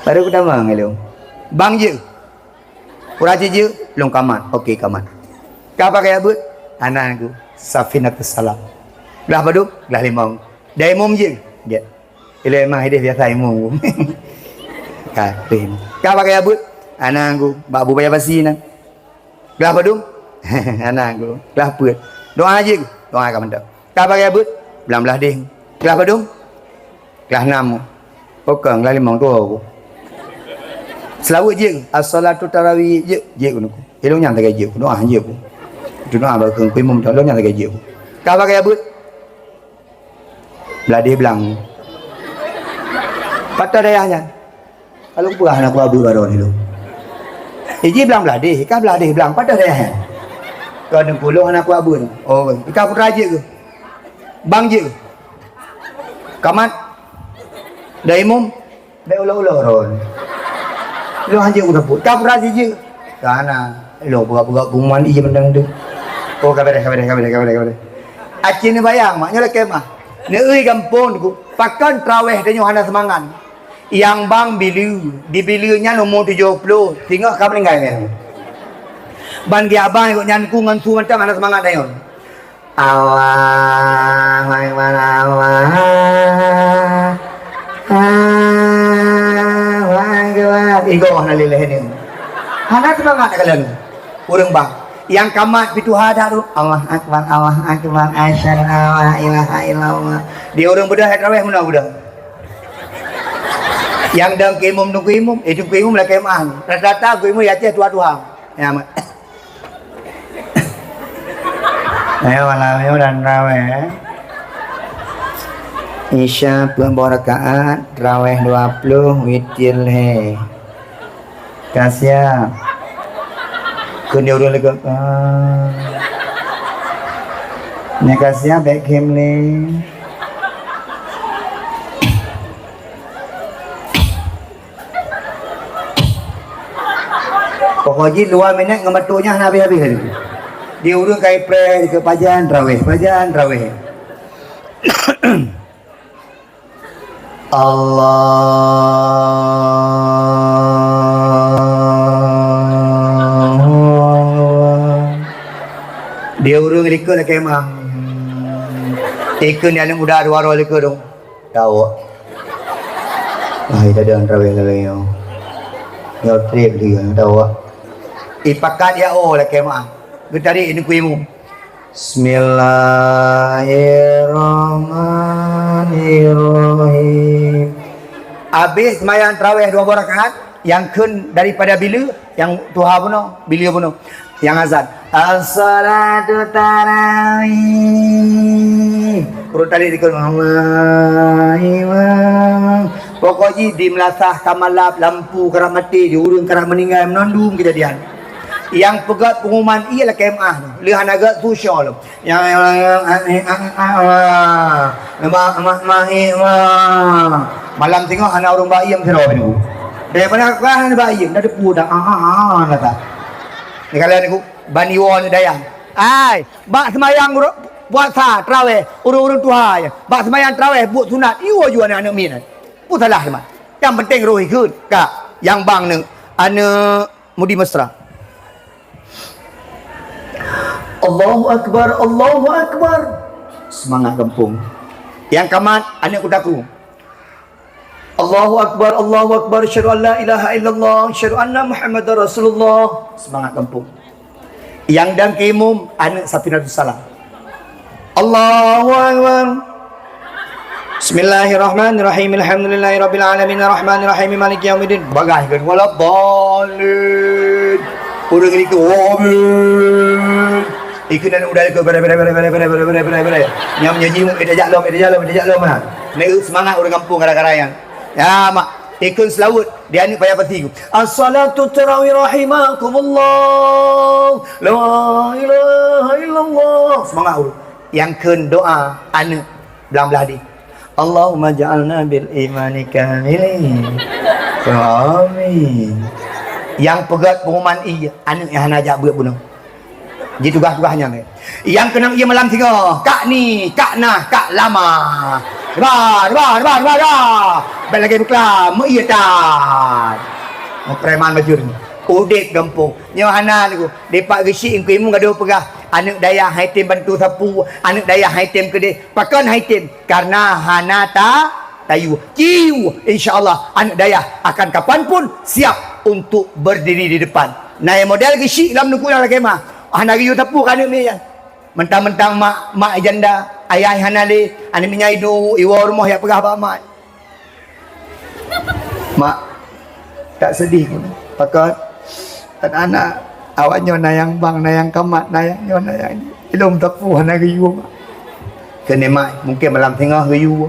Baru kutamong ilôn. Bang jeuet? Pura jeuet? Lôn kamat. Okey, kamat. Ka pakai abeuet? Aneuëk Teungku, Safinatus Salam. Glah padum? Glah limong. Dai Imum jeuet? Jeuet. Ilée mah ideh biasa Imum. Ka, ka pakai abeuet? Aneuëk Teungku, Bak Abu Paya Pasi nan. Glah padum? Aneuëk Teungku. Glah peuet? Doa jeuet? Doa ka mantap. Ka pakai abeuet? Blang bladeh. Glah padum? Glah nam. Pakon, glah limong tuha ku. Seulaweuet jeuet? As-salatu tarawih jeuet? Jeuet ku nuku. Ilôn nyang sagai jeuet ku. Doa jeuet ku. Itu doa bak Teungku Imum, ilôn nyang sagai jeuet ku. Ka pakai abeuet? Bladeh blang. Pat dayah nyan? Kalau peugah hana kuabeuet baroe nyoe. Iji blang bladeh, ka bladeh blang. Pat dayah nyan? Keu Teungku lôn hana kuabeuet. Oh, ka putra jeuet keuh? Bang jeuet keuh? Kamat? Dai Imum? Bék ulo-ulo ron. Lôn hanjeuet u dapur. Ka pura sijeuet. Ka na. Lôn buka-buka gumuan ije mantong tu. Oh, ka beres, ka beres, ka beres, ka beres, ka beres. Aci neubayang, mak nyoe lakée mah. Neueu gampông ku. Pakon traweh tanyoe hana seumangat. Nyang bang bileue, di bileue nyan umu tujoh ploh, singoh ka meuninggai nyan. Ban di abang ikot nyan ku ngon su mantong hana seumangat tanyoe. Allahu Akbar, Allah. Allahu Akbar. Igoh na lileh ni. Hana seumangat ka lôn. Ureueng bang. Nyang kamat pitu hadat tu. Allahu Akbar, Allahu Akbar. Asyhadu an la ilaha illallah. Di ureueng beudôh traweh meunoe beudôh. Nyang dong keu imum, dong keu imum, eh, dong keu imum lakée meu'ah. Rata-rata keu imum di Aceh tuha-tuha. Ya, mak. Ayo malam nyoe dan traweh, eh. Isya peuet boh rakaat, traweh dua ploh, witir lhée. Ka siap. Keu nyoe ureueng leuka. Ah. Nyoe ka siap, bék khem lé. Pokok jih dua minét ngon batuk nyan hana habéh-habéh laju. Di ureueng ka ipreh, dikeue pajan traweh, pajan traweh. Allahu Akbar. Di ureueng likot lakée mah. Ikeu ni aneuk muda dua droe likot dong. Tawak. Hai, tada traweh lalai nyoe. Nyoe treb dia, tawak. Ipakat ya oh lakée meu'ah. Geutarék ineuk imum. Bismillahirrahmanirrahim. Abéh seumayang traweh dua boh rakaat, Nyang kheun daripada bila, nyang tuha bunoe, bila bunoe. Nyang azan, "As-salatu tarawih." Ureueng tadi dikheun, "Allahu Akbar." Pokok jih di meulasah ka malap, lampu karab maté, di ureueng karab meuninggai, meunan dum keujadian. Nyang peugöt pengumuman ie lakée meuah, lheueh hana gét su syoe lom. Malam singoh hana ureueng ba iem sidroe nyoe. Daripada ka hana ba iem, dah depu dah. Ah, ah, ah, kata. Ni kalian niku, bani woe ni dayang. Ai, bak seumayang ru-, puasa, traweh, ureueng-ureueng tuha nyan. Bak seumayang traweh, buet sunat, iwoe ju aneuk-aneuk miet nyan. Peue salah teuma? Nyang penting roh ikheun. Ka, nyang bang ni, aneuk Mudi Mesra. Allahu Akbar, Allahu Akbar. Semangat gampông. Nyang ka mat, aneuk kuta ku. Allahu Akbar, Allahu Akbar. Asyhadu an la ilaha illallah, asyhadu anna Muhammadar Rasulullah. Semangat gampông. Nyang dang keu imum, aneuk Safinatus Salam. Allahu Akbar. Bismillahirrahmanirrahim. Alhamdulillahirabbil alamin. Arrahmanirrahim. Maliki yaumiddin. Bagaih kan? Waladdallin. Ureueng itu, amin. Ikut dan udah ikut, bere, bere, bere. Nyang nyanyi, eh, dah jak lom, eh, dah jak lom, eh, dah jak lom, ha. Nak semangat ureueng gampông gara-gara nyan. Ya, mak. Ikut selawat. Di aneuk payah pasi. As-salatu tarawih rahimakumullah. La ilaha illallah. Semangat ureueng. Nyang kheun doa aneuk blang-blah di. Allahumma ja'alna bil imani kamilin. Amin. Nyang peugöt pengumuman ie, aneuk nyang hana jak beuet bunoe. Ji tugaih-tugaih nyan. Nyang keunong ie malam singoh, kak ni, kak nah, kak lama. Reba, reba, reba, reba, reba. Bèk lagèe beuklam, meu ie tan. Oh, preman bajur ni. Udép gampông. Nyoe hana niku. Dipat geusyik Teungku Imum gadoh peugah, aneuk dayah han item bantu sapu, aneuk dayah han item keudeh. Pakon han item? Karena hana ta-, tayue. Ci yue, insya Allah, aneuk dayah akan kapan pun siap untuk berdiri di depan. Nah, model geusyik lam nuku nyang lagèe mah. Hana geuyue sapu keu aneuk miet nyan. Mentang-mentang mak, mak janda, ayah hana lé, aneuk miet nyan iduek, iwoe rumoh jak peugah bak mak. Mak, tak sedih pun. Pakon? Kan aneuk awak nyoe na nyang bang, na nyang ka mat, na nyang nyoe, na nyang nyoe. Ilôn tapu hana geuyue, Mak. Keuneuk mak, mungkin malam singoh geuyue.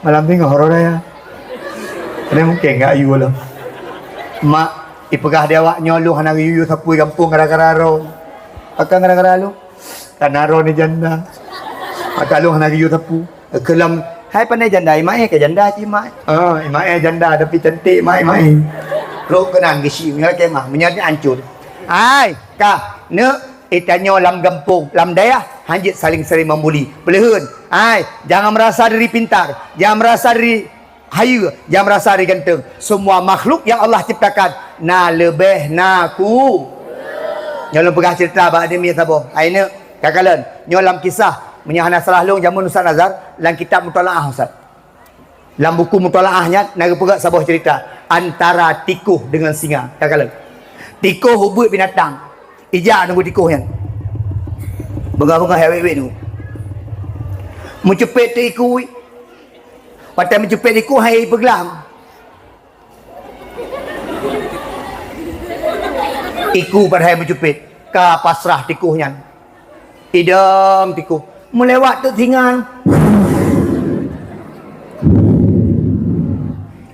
Malam singoh uroe raya. Keuneuk mungkin gak yue lom. Mak, ipeugah di awak nyoe lôn hana geuyue sapu gampông gara-gara droe. Pakon gara-gara lôn? Karena droe ni janda. Maka lôn hana geuyue sapu. Keu lom, hai pandai janda, imae ka janda cit, Mak. Ah, imae janda tapi cantik, Mak, imae. Rot keunan geusyik, meunyoe lakèe mah, meunyoe nyan hancô. Hai, ka, neuk, eh, tanyoe lam gampông, lam dayah, hanjeuet saling-saling membuli. Peuleuheuen, hai, jangan merasa diri pintar, jangan merasa diri hayeue, jangan merasa diri ganteng. Semua makhluk yang Allah ciptakan na leubeh na ku. Nyoe lôn peugah cerita bak aneuk miet saboh. Hai neuk, ka kalon. Nyoe lam kisah, meunyoe hana salah lôn jameun Ustaz Nazar, lam kitab mutalaah Ustaz. Lam buku mutalaah nyan na geupeugah saboh cerita antara tikôh dengan singa. Ka kalon. Tikôh ubeuet binatang. Ijak nunggu tikôh nyan. Beungah-beungah jak wét-wét nunggu. Meucupet teuh iku. Watèe meucupet iku hai ipeuglah. Iku padahai meucupet, ka pasrah tikôh nyan. Idong tikôh, meulewat teuk singa.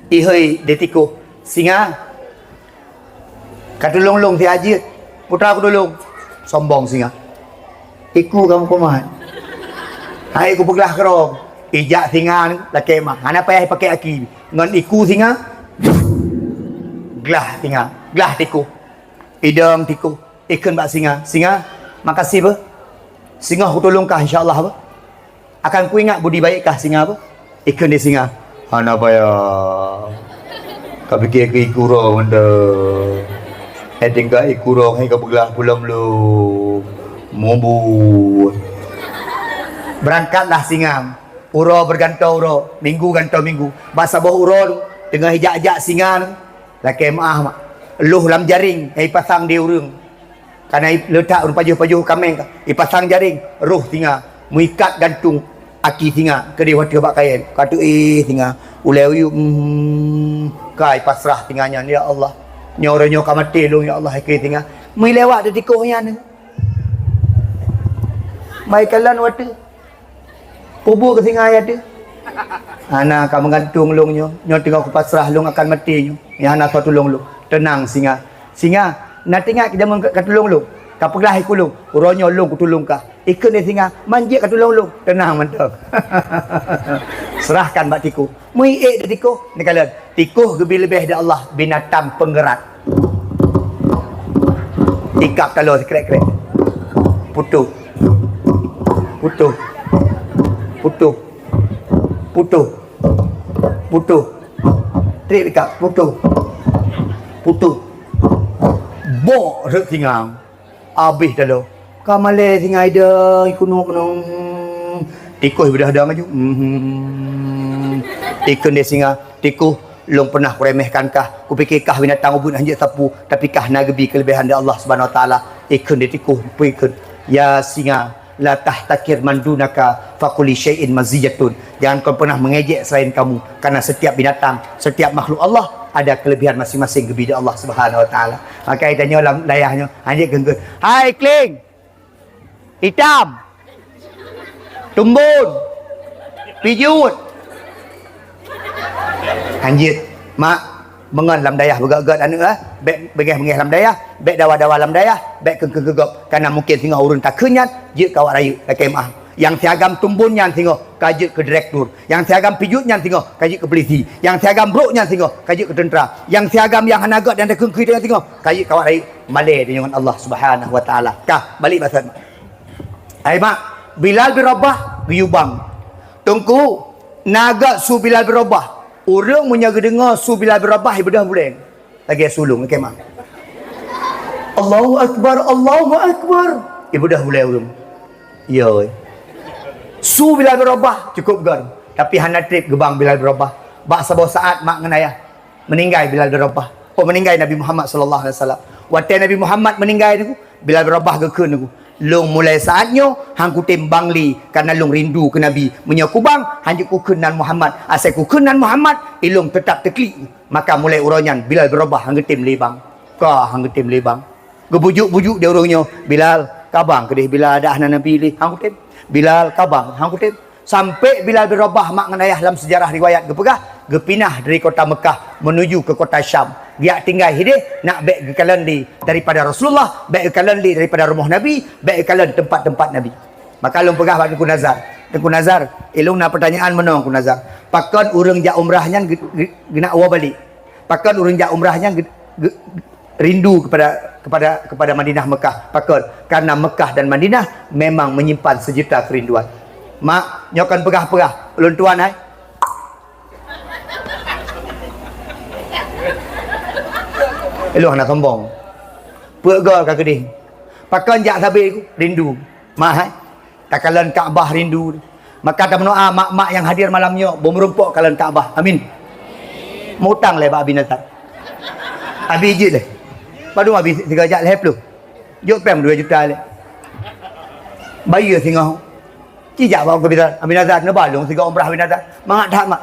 Ihôi di tikôh, "Singa, ka tulông lôn siat jeuet, putra kutulông." Sombong singa. "Iku kamoe kumat. Hai kupeuglah keudroe." Ijak singa lakèe mah, hana payah ipakèk aki. Ngon iku singa, glah singa, glah tikôh. Idong tikôh, ikheun bak singa, "Singa, makasih beuh. Singoh kutulông kah insya Allah beuh. Akan kuingat budi baik kah singa beuh." Ikheun di singa, "Hana payah. Kapike keu iku droe mantong. Eh, tinggai iku droe hai kapeuglah pulang lom. Mubuet." Berangkatlah singa. Uroe bergantoe uroe, minggu gantoe minggu. Bak saboh uroe teungoh ijak-jak singa, lakèe meuah mak. Lôh lam jaréng nyang ipasang di ureueng. Kana i-, leutak ureueng pajoh-pajoh kaméng ka. Ipasang jaréng, roh singa. Meuikat gantung aki singa keudéh ateueh bak kayèe. Ka teuéh singa. Ulèe uyueb, hmm. Kai pasrah singa nyan, "Ya Allah, nyoe uroe nyoe ka maté lôn, ya Allah, hai keu singa." Meulewat di tikoh nyan. Mai kalon watèe. Peue buet keu singa ayat teuh? "Hana ka meugantung lôn nyoe. Nyoe teungoh kupasrah lôn akan maté nyoe. Nyang hana soe tulông lôn." "Teunang singa. Singa, na teuingat keu jameun ka tulông lôn? Ka peugah keu lôn, uroe nyoe lôn kutulông kah." Ikheun lé singa, "Man jeuet ka tulông lôn." "Teunang mantong." Serahkan bak tikoh. Meuiék di tikoh, neukalon. Tikoh geubi leubeh di Allah, binatang peungeurat. Ikab taloe sikrek-krek. Putôh. Putôh. Putôh. Putôh. Putôh. Trép ikab, putôh. Putôh. Bok rhot singa. Abéh taloe. Ka malèe singa idong, ikunok nong. Tikoh ibeudôh dong laju. Hmm. Ikheun lé singa, "Tikoh, lôn peunah kuremehkan kah. Kupike kah binatang ubit hanjeuet sapeue, tapi kah na geubi keuleubehan di Allah Subhanahu Wa Taala." Ikheun lé tikoh, peue ikheun? "Ya singa, la tahtakir man dunaka, fa kulli syai'in maziyatun." Jangan kau pernah mengejek selain kamu, karena setiap binatang, setiap makhluk Allah ada kelebihan masing-masing geubi di Allah Subhanahu Wa Taala. Maka geutanyoe lam dayah nyoe, hanjeuet geunggeut. "Hai kling! Itam! Tumbon! Pijut!" Hanjeuet, mak, meungon lam dayah beugét-gét aneuk, eh. Bèk beungéh-beungéh lam dayah, bèk dawa-dawa lam dayah, bèk keu-keu geugop. Karena mungkin singoh ureueng takheun nyan, jeuet keu awak rayeuk, lakèe meu'ah. Nyang siagam tumbon nyan singoh ka jeuet keu direktur. Nyang siagam pijut nyan singoh ka jeuet keu polisi. Nyang siagam brôk nyan singoh ka jeuet keu teuntra. Nyang siagam nyang hana gét nyang takheun-kheun nyan singoh ka jeuet keu awak rayeuk. Malèe tanyoe ngon Allah Subhanahu Wa Taala. Ka, balek bak sat. Hai mak, Bilal bin Rabah geuyue bang. Teungku, na gét su Bilal bin Rabah. Ureueng meunyoe geudeungoe su Bilal bin Rabah, ibeudôh bulèe. Lagèe su lôn, lagèe mak. "Allahu Akbar, Allahu Akbar." Ibeudôh bulèe ureueng. Yo. Su Bilal bin Rabah cukôp gét, tapi hana trép geubang Bilal bin Rabah. Bak saboh saat mak ngon ayah, meuninggai Bilal bin Rabah. Oh, meuninggai Nabi Muhammad sallallahu alaihi wasallam. Watèe Nabi Muhammad meuninggai nyoe, Bilal bin Rabah geukheun nyoe, "Lôn mulai saat nyoe han kutem bang lé, karena lôn rindu keu Nabi. Meunyoe kubang, hanjeuet kukheun nan Muhammad. Asai kukheun nan Muhammad, ilôn teutap teuklik. Maka mulai uroe nyan Bilal bin Rabah han geutem lé bang." Ka han geutem lé bang. Geubujuk-bujuk di ureueng nyoe, "Bilal, ka bang keudéh Bilal, dak hana Nabi lé, han kutem. Bilal, ka bang, han kutem." Sampai Bilal bin Rabah mak ngon ayah lam seujarah riwayat geupeugah, geupinah dari kota Mekah menuju ke kota Syam. Geujak tinggai hideh, nak bèk geukalon lé daripada Rasulullah, bèk geukalon lé daripada rumoh Nabi, bèk geukalon teumpat-teumpat Nabi. Maka lôn peugah bak Teungku Nazar, "Teungku Nazar, ilôn na peutanyaan meunoe Teungku Nazar. Pakon ureueng jak umrah nyan geu-, geu-, geunak woe balek? Pakon ureueng jak umrah nyan geu-, geu-, rindu kepada, kepada, kepada Madinah Mekah? Pakon?" "Karena Mekah dan Madinah memang menyimpan sejuta kerinduan." Mak, nyoe kon peugah-peugah ulôn tuan hai. Ilôn hana sombong. Peuet goe ka keudeh. Pakon jak sabe rindu. Mak hai. Takalon Ka'bah rindu. Maka tameudoa mak-mak nyang hadir malam nyoe, beumeurumpok kalon Ka'bah. Amin. Mutang lé bak Abi Nazar. Abi jeuet lé. Padum Abi sigoe jak lhèe plôh. Jok péng dua juta lé. Bayeue singoh. Ci jak bak Abi Nazar. Abi Nazar, neuba lôn sigoe umrah Abi Nazar. Mangat that mak.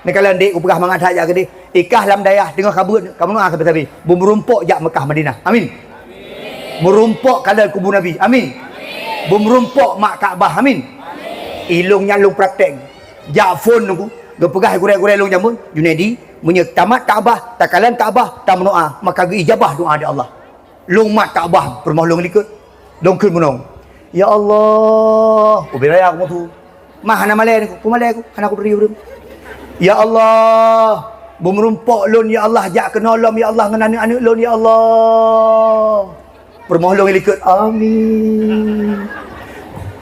Neukalon dek, kupeugah mangat that jak keudeh. Ikah lam dayah teungoh kabeuet, ka meunoe sabe-sabe. Beumeurumpok jak Mekah Madinah. Amin. Meurumpok kalon kubu Nabi. Amin. Beumeurumpok mak Ka'bah. Amin. Ilôn nyan lôn praktek. Jak phôn lôn, geupeugah gurèe-gurèe lôn jameun, Junaidi, meunyoe tamat Ka'bah, takalon Ka'bah, tameudoa, maka geuijabah doa di Allah. Lôn mat Ka'bah, peurumoh lôn likot. Lôn kheun meunoe, "Ya Allah, ubé raya aku meutu. Mah hana malèe aku, peumalèe aku, hana kubri ureueng. Ya Allah, beumeurumpok lôn, ya Allah, jak keunoe lom, ya Allah, ngon aneuk-aneuk lôn, ya Allah." Peurumoh lôn likot, "Amin."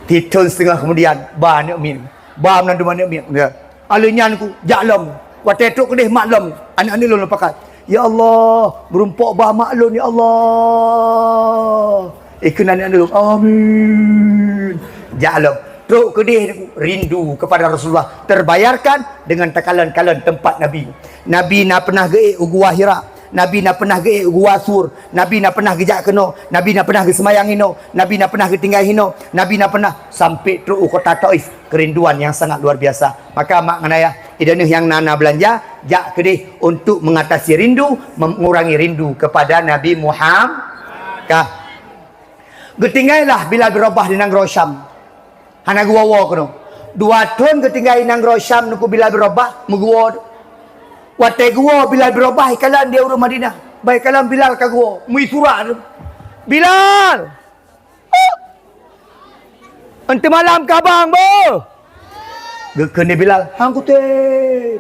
Sithôn siteungoh keumudian, ba aneuk miet. Ba meunan dum aneuk miet. Ya. Alèh nyan ku jak lom. Watèe trok keudeh mat lom, aneuk-aneuk lôn pakat, "Ya Allah, meurumpok ba mak lôn, ya Allah." Ikheun aneuk-aneuk lôn, "Amin." Jak lom. Trok keudeh rindu kepada Rasulullah terbayarkan dengan takalon-kalon teumpat Nabi. Nabi na peunah geuék u Gua Hira. Nabi na peunah geuék u Gua Sur. Nabi na peunah geujak keunoe. Nabi na peunah geuseumayang inoe. Nabi na peunah geutinggai inoe. Nabi na peunah sampai trok u kota Taif. Kerinduan yang sangat luar biasa. Maka mak ngon ayah, Idéh nyang na-na beulanja, jak keudeh untuk mengatasi rindu, mengurangi rindu kepada Nabi Muhammad. Ka. Geutinggailah Bilal bin Rabah di nanggroe Syam. Hana geuwoe-woe keunoe. Dua thon geutinggai nanggroe Syam Teungku Bilal bin Rabah, meuguwoe. Watée geuwoe Bilal bin Rabah, ikalon di ureuëng Madinah. Bah ikalon Bilal ka geuwoe, meusurak tu. "Bilal! Eunteuk malam ka bang beuh?" Geukheun lé Bilal, "Han kutem."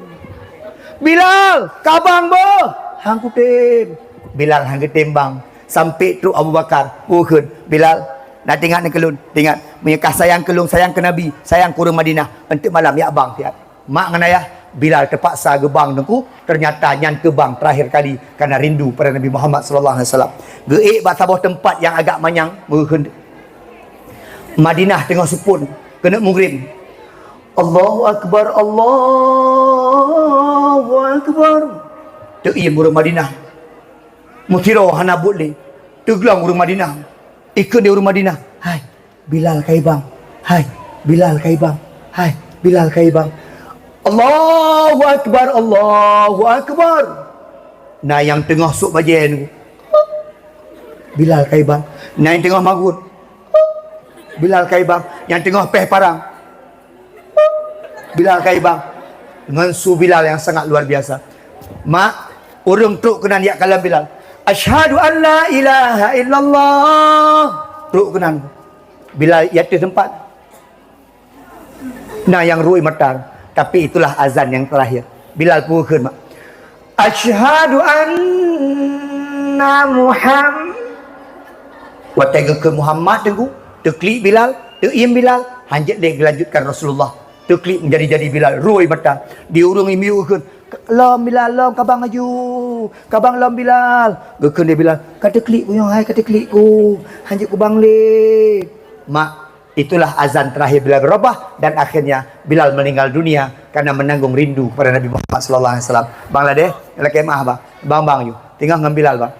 "Bilal, ka bang beuh?" "Han kutem." Bilal han geutem bang. Sampai trok Abu Bakar, geukheun, "Bilal, na teuingat ngon lôn, teuingat, meunyoe ka sayang keu lôn, sayang keu Nabi, sayang keu ureuëng Madinah, eunteuk malam jak bang siat." Mak ngon ayah, Bilal teupaksa geubang Teungku, ternyata nyan keuh bang terakhir kali karena rindu pada Nabi Muhammad sallallahu alaihi wasallam. Geuék bak saboh teumpat nyang agak manyang, meuheueh Madinah teungoh seupôt, keuneuk mugrib. Allahu Akbar, Allahu Akbar. Teuiem ureuëng Madinah. Meusidroe hana buet lé. Teuglong ureuëng Madinah. Ikheun di ureuëng Madinah, "Hai, Bilal ka ibang. Hai, Bilal ka ibang. Hai, Bilal ka ibang." Allahu Akbar, Allahu Akbar. Na nyang teungoh sôk bajée Teungku. Bilal ka ibang. Na nyang teungoh magôt. Bilal ka ibang. Nyang teungoh péh parang. Bilal ka ibang. Ngon su Bilal nyang sangat luar biasa. Mak, ureuëng trok keunan jak kalon Bilal. "Asyhadu an la ilaha illallah." Trok keunan. Bilal di ateueh teumpat. Na nyang rui mata, tapi itulah azan nyang terakhir. Bilal peue kheun, Mak? "Asyhadu anna Muhammad." Watée geukheun Muhammad Teungku, teuklik Bilal, teuiem Bilal, hanjeuet lé geulanjutkan Rasulullah. Teuklik menjadi-jadi Bilal, rui mata. Di ureuëng imiu geukheun, "Lom Bilal, lom, ka bang laju. Ka bang lom Bilal." Geukheun lé Bilal, "Ka teuklik ku nyoe hai, ka teuklik ku. Hanjeuet kubang lé." Mak, itulah azan terakhir Bilal bin Rabah dan akhirnya Bilal meninggal dunia karena menanggung rindu kepada Nabi Muhammad sallallahu alaihi wasallam. Bangladesh, lakée meuah, Bang. Bang, bang, yu. Teungoh ngon Bilal, Bang.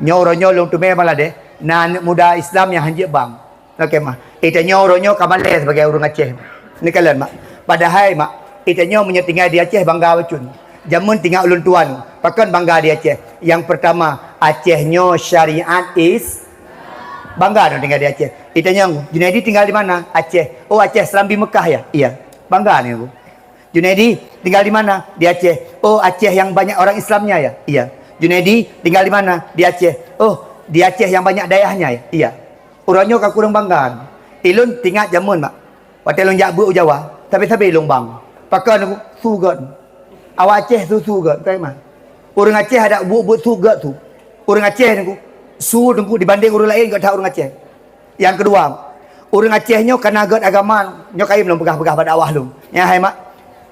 Nyoe uroe nyoe lôn teumé Bangladesh, na aneuk muda Islam nyang hanjeuet bang. Lakée meuah. Itanyoe uroe nyoe ka malée sibagai ureuëng Aceh. Neukalon, Mak. Padahai, Mak, itanyoe meunyoe tinggai di Aceh bangga bacut. Jameun tinggai ulôn tuan, pakon bangga di Aceh. Yang pertama, Aceh nyoe syariat is Bangga dong tinggai di Aceh. Itanyong, "Junaidi tinggal di mana?" "Aceh." "Oh, Aceh Serambi Mekah ya?" "Iya." Bangga ni aku. "Junaidi tinggal di mana?" "Di Aceh." "Oh, Aceh yang banyak orang Islamnya ya?" "Iya." "Junaidi tinggal di mana?" "Di Aceh." "Oh, di Aceh yang banyak dayahnya ya?" "Iya." Uroe nyoe ka kureueng bangga. Ilôn tingat jameun, Mak. Watée lôn jak beuet u Jawa, sabe-sabe lôn bang. Pakon aku su gét. Awak Aceh su-su gét, bukan mah. Ureuëng Aceh ada buet-buet su gét su. Ureuëng Aceh Teungku, su Teungku dibanding ureuëng laén gét that ureuëng Aceh. Nyang keudua, ureuëng Aceh nyoe kana gét agama, nyoe kayém lôn peugah-peugah bak dakwah lôn. Nyan hai mak,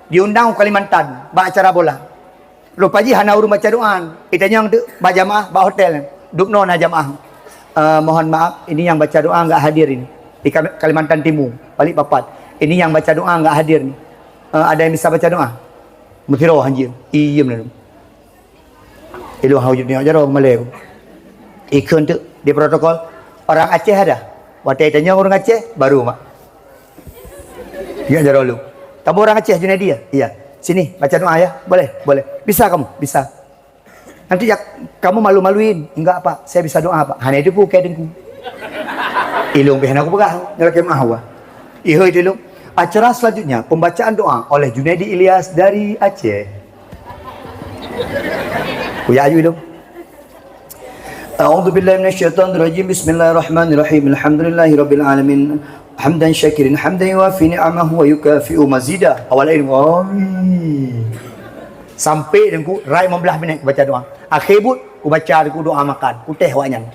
diundang u Kalimantan bak acara bola. Rupa jih hana ureuëng baca doa. Itanyong teuk bak jamaah bak hotel. Dubnoe na jamaah. "Eh, mohon maaf, ini yang baca doa enggak hadir ini. Di Kal-, Kalimantan Timur, Balikpapan. Ini yang baca doa enggak hadir ni. Eh, ada yang bisa baca doa?" Meusidroe hanjeuet. Iem lalu. Ilôn hana jeuet nyoe jaroe malée. Ikheun teuk di protokol. "Orang Aceh ada?" Watée itanyong ureuëng Aceh, baru mak. Ya, jaroe lu. "Kamu orang Aceh, Junaidi ya?" "Iya." "Sini, baca doa ya." "Boleh, boleh." "Bisa kamu?" "Bisa." "Nanti ya, kamu malu-maluin." "Enggak, Pak. Saya bisa doa, Pak." Hana itu pun kayak dengku. Ilung pih hana kupeugah, ngelakée mah wa. Ihoi tilung. Acara selanjutnya, pembacaan doa oleh Junaidi Ilyas dari Aceh. Kuyak aju ilung. A'udzubillahi minasyaitonirrajim. Bismillahirrahmanirrahim. Alhamdulillahirabbil alamin. Hamdan syakirin, hamdan yuwafi ni'amahu wa yukafi'u mazida. Awal ilmu. Amin. Sampai Teungku, rai lima belas minit kubaca doa. Akhé buet, kubaca Teungku doa makan. Kutéh awak nyan.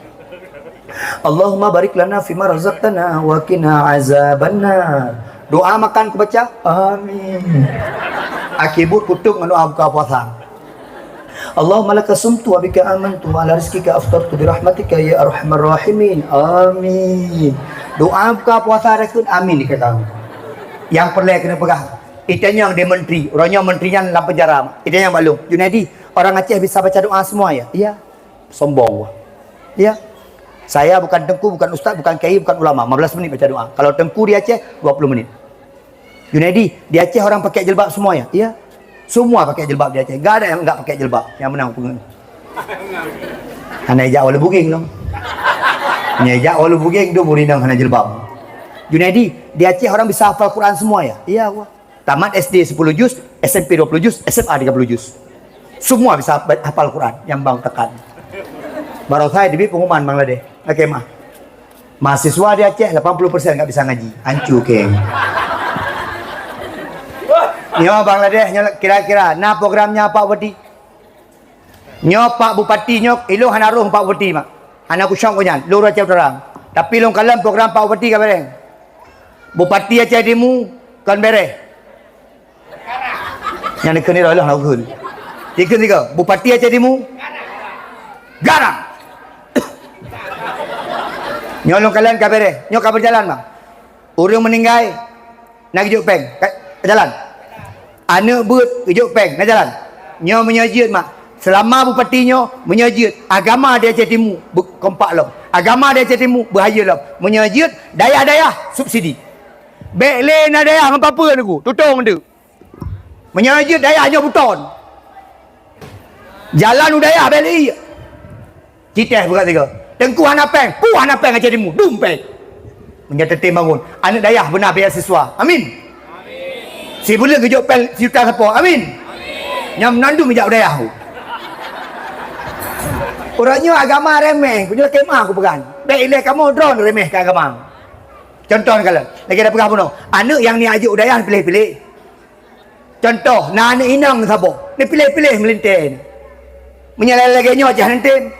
Allahumma barik lana fima razaqtana wa qina azabannar. Doa makan kubaca, amin. Akhé buet kutôp ngon doa buka puasa. Allahumma laka sumtu wa bika amantu wa ala rizqika aftartu bi rahmatika ya arhamar rahimin. Amin. Doa buka puasa dah kheun amin dikatakan. Nyang peureulée keuneuk peugah. Itanyong di menteri, uroe nyoe menteri nyan lam penjara. Itanyong bak lôn, "Junaidi, orang Aceh bisa baca doa semua ya?" "Iya." Sombong. "Iya. Saya bukan teungku, bukan ustaz, bukan kiai, bukan ulama. Lima belas menit baca doa. Kalau teungku di Aceh, dua puluh menit." "Junaidi, di Aceh orang pakai jilbab semua ya?" "Iya." Semua pakai jilbab di Aceh. Enggak ada yang enggak pakai jilbab. Yang menang pungut. Hana ijak walau buging dong. Hana ijak walau buging tu buri nang hana jilbab. Junaidi, di Aceh orang bisa hafal Quran semua ya? Iya, wah. Tamat S D sepuluh juz, S M P dua puluh juz, S M A tiga puluh juz. Semua bisa hafal Quran yang bang tekan. Baru saya diberi pengumuman Bangladesh. Oke, mah. Mahasiswa di Aceh lapan puluh persen enggak bisa ngaji. Ancu keng. Nyoe Bangladesh, nyoe kira-kira na programnya Pak Bupati? Nyoe Pak Bupati nyoe, ilong hana roh Pak Bupati mak. Hana kusyong ku nyan, lôn Aceh Utara. Tapi lôn kalon program Pak Bupati ka bereng. Bupati Aceh Timu kon bereh. Nyang dikeue nirah lôn hana ukeue. Dikeue tiga, Bupati Aceh Timu garang. Nyoe lôn kalon ka bereh, nyoe ka berjalan bang. Ureuëng meuninggai na geujok péng, ka jalan. Aneuëk beuet geujok péng, na jalan. Nyoe meunyoe jeuet mak, seulama bupati nyoe meunyoe jeuet agama di Aceh Timu beukompak lom. Agama di Aceh Timu beuhayeue lom. Meunyoe jeuet dayah-dayah subsidi. Bék lé na dayah ngon papeue nunggu, tutong deuek. Meunyoe jeuet dayah nyoe buton. Jalan u dayah bék lé. Citeh buka tiga. Teungku hana péng, pu hana péng Aceh Timu, dum péng. Meunyoe teutem bangun, aneuëk dayah beuna beasiswa. Amin. Si buleuen geujok péng sijuta sapo. Amin. Nyang meunandum jak u dayah tu. Uroe nyoe agama remeh, punya kemah aku pegan. Bék ilée kamoe droe remeh ke agama. Contoh kalau lagi ada peugah bunoe, aneuëk nyang ni ajok u dayah pilih-pilih. Contoh, na aneuëk inong saboh, neupiléh-piléh meulintée. Meunyoe lagée nyoe cah neutem.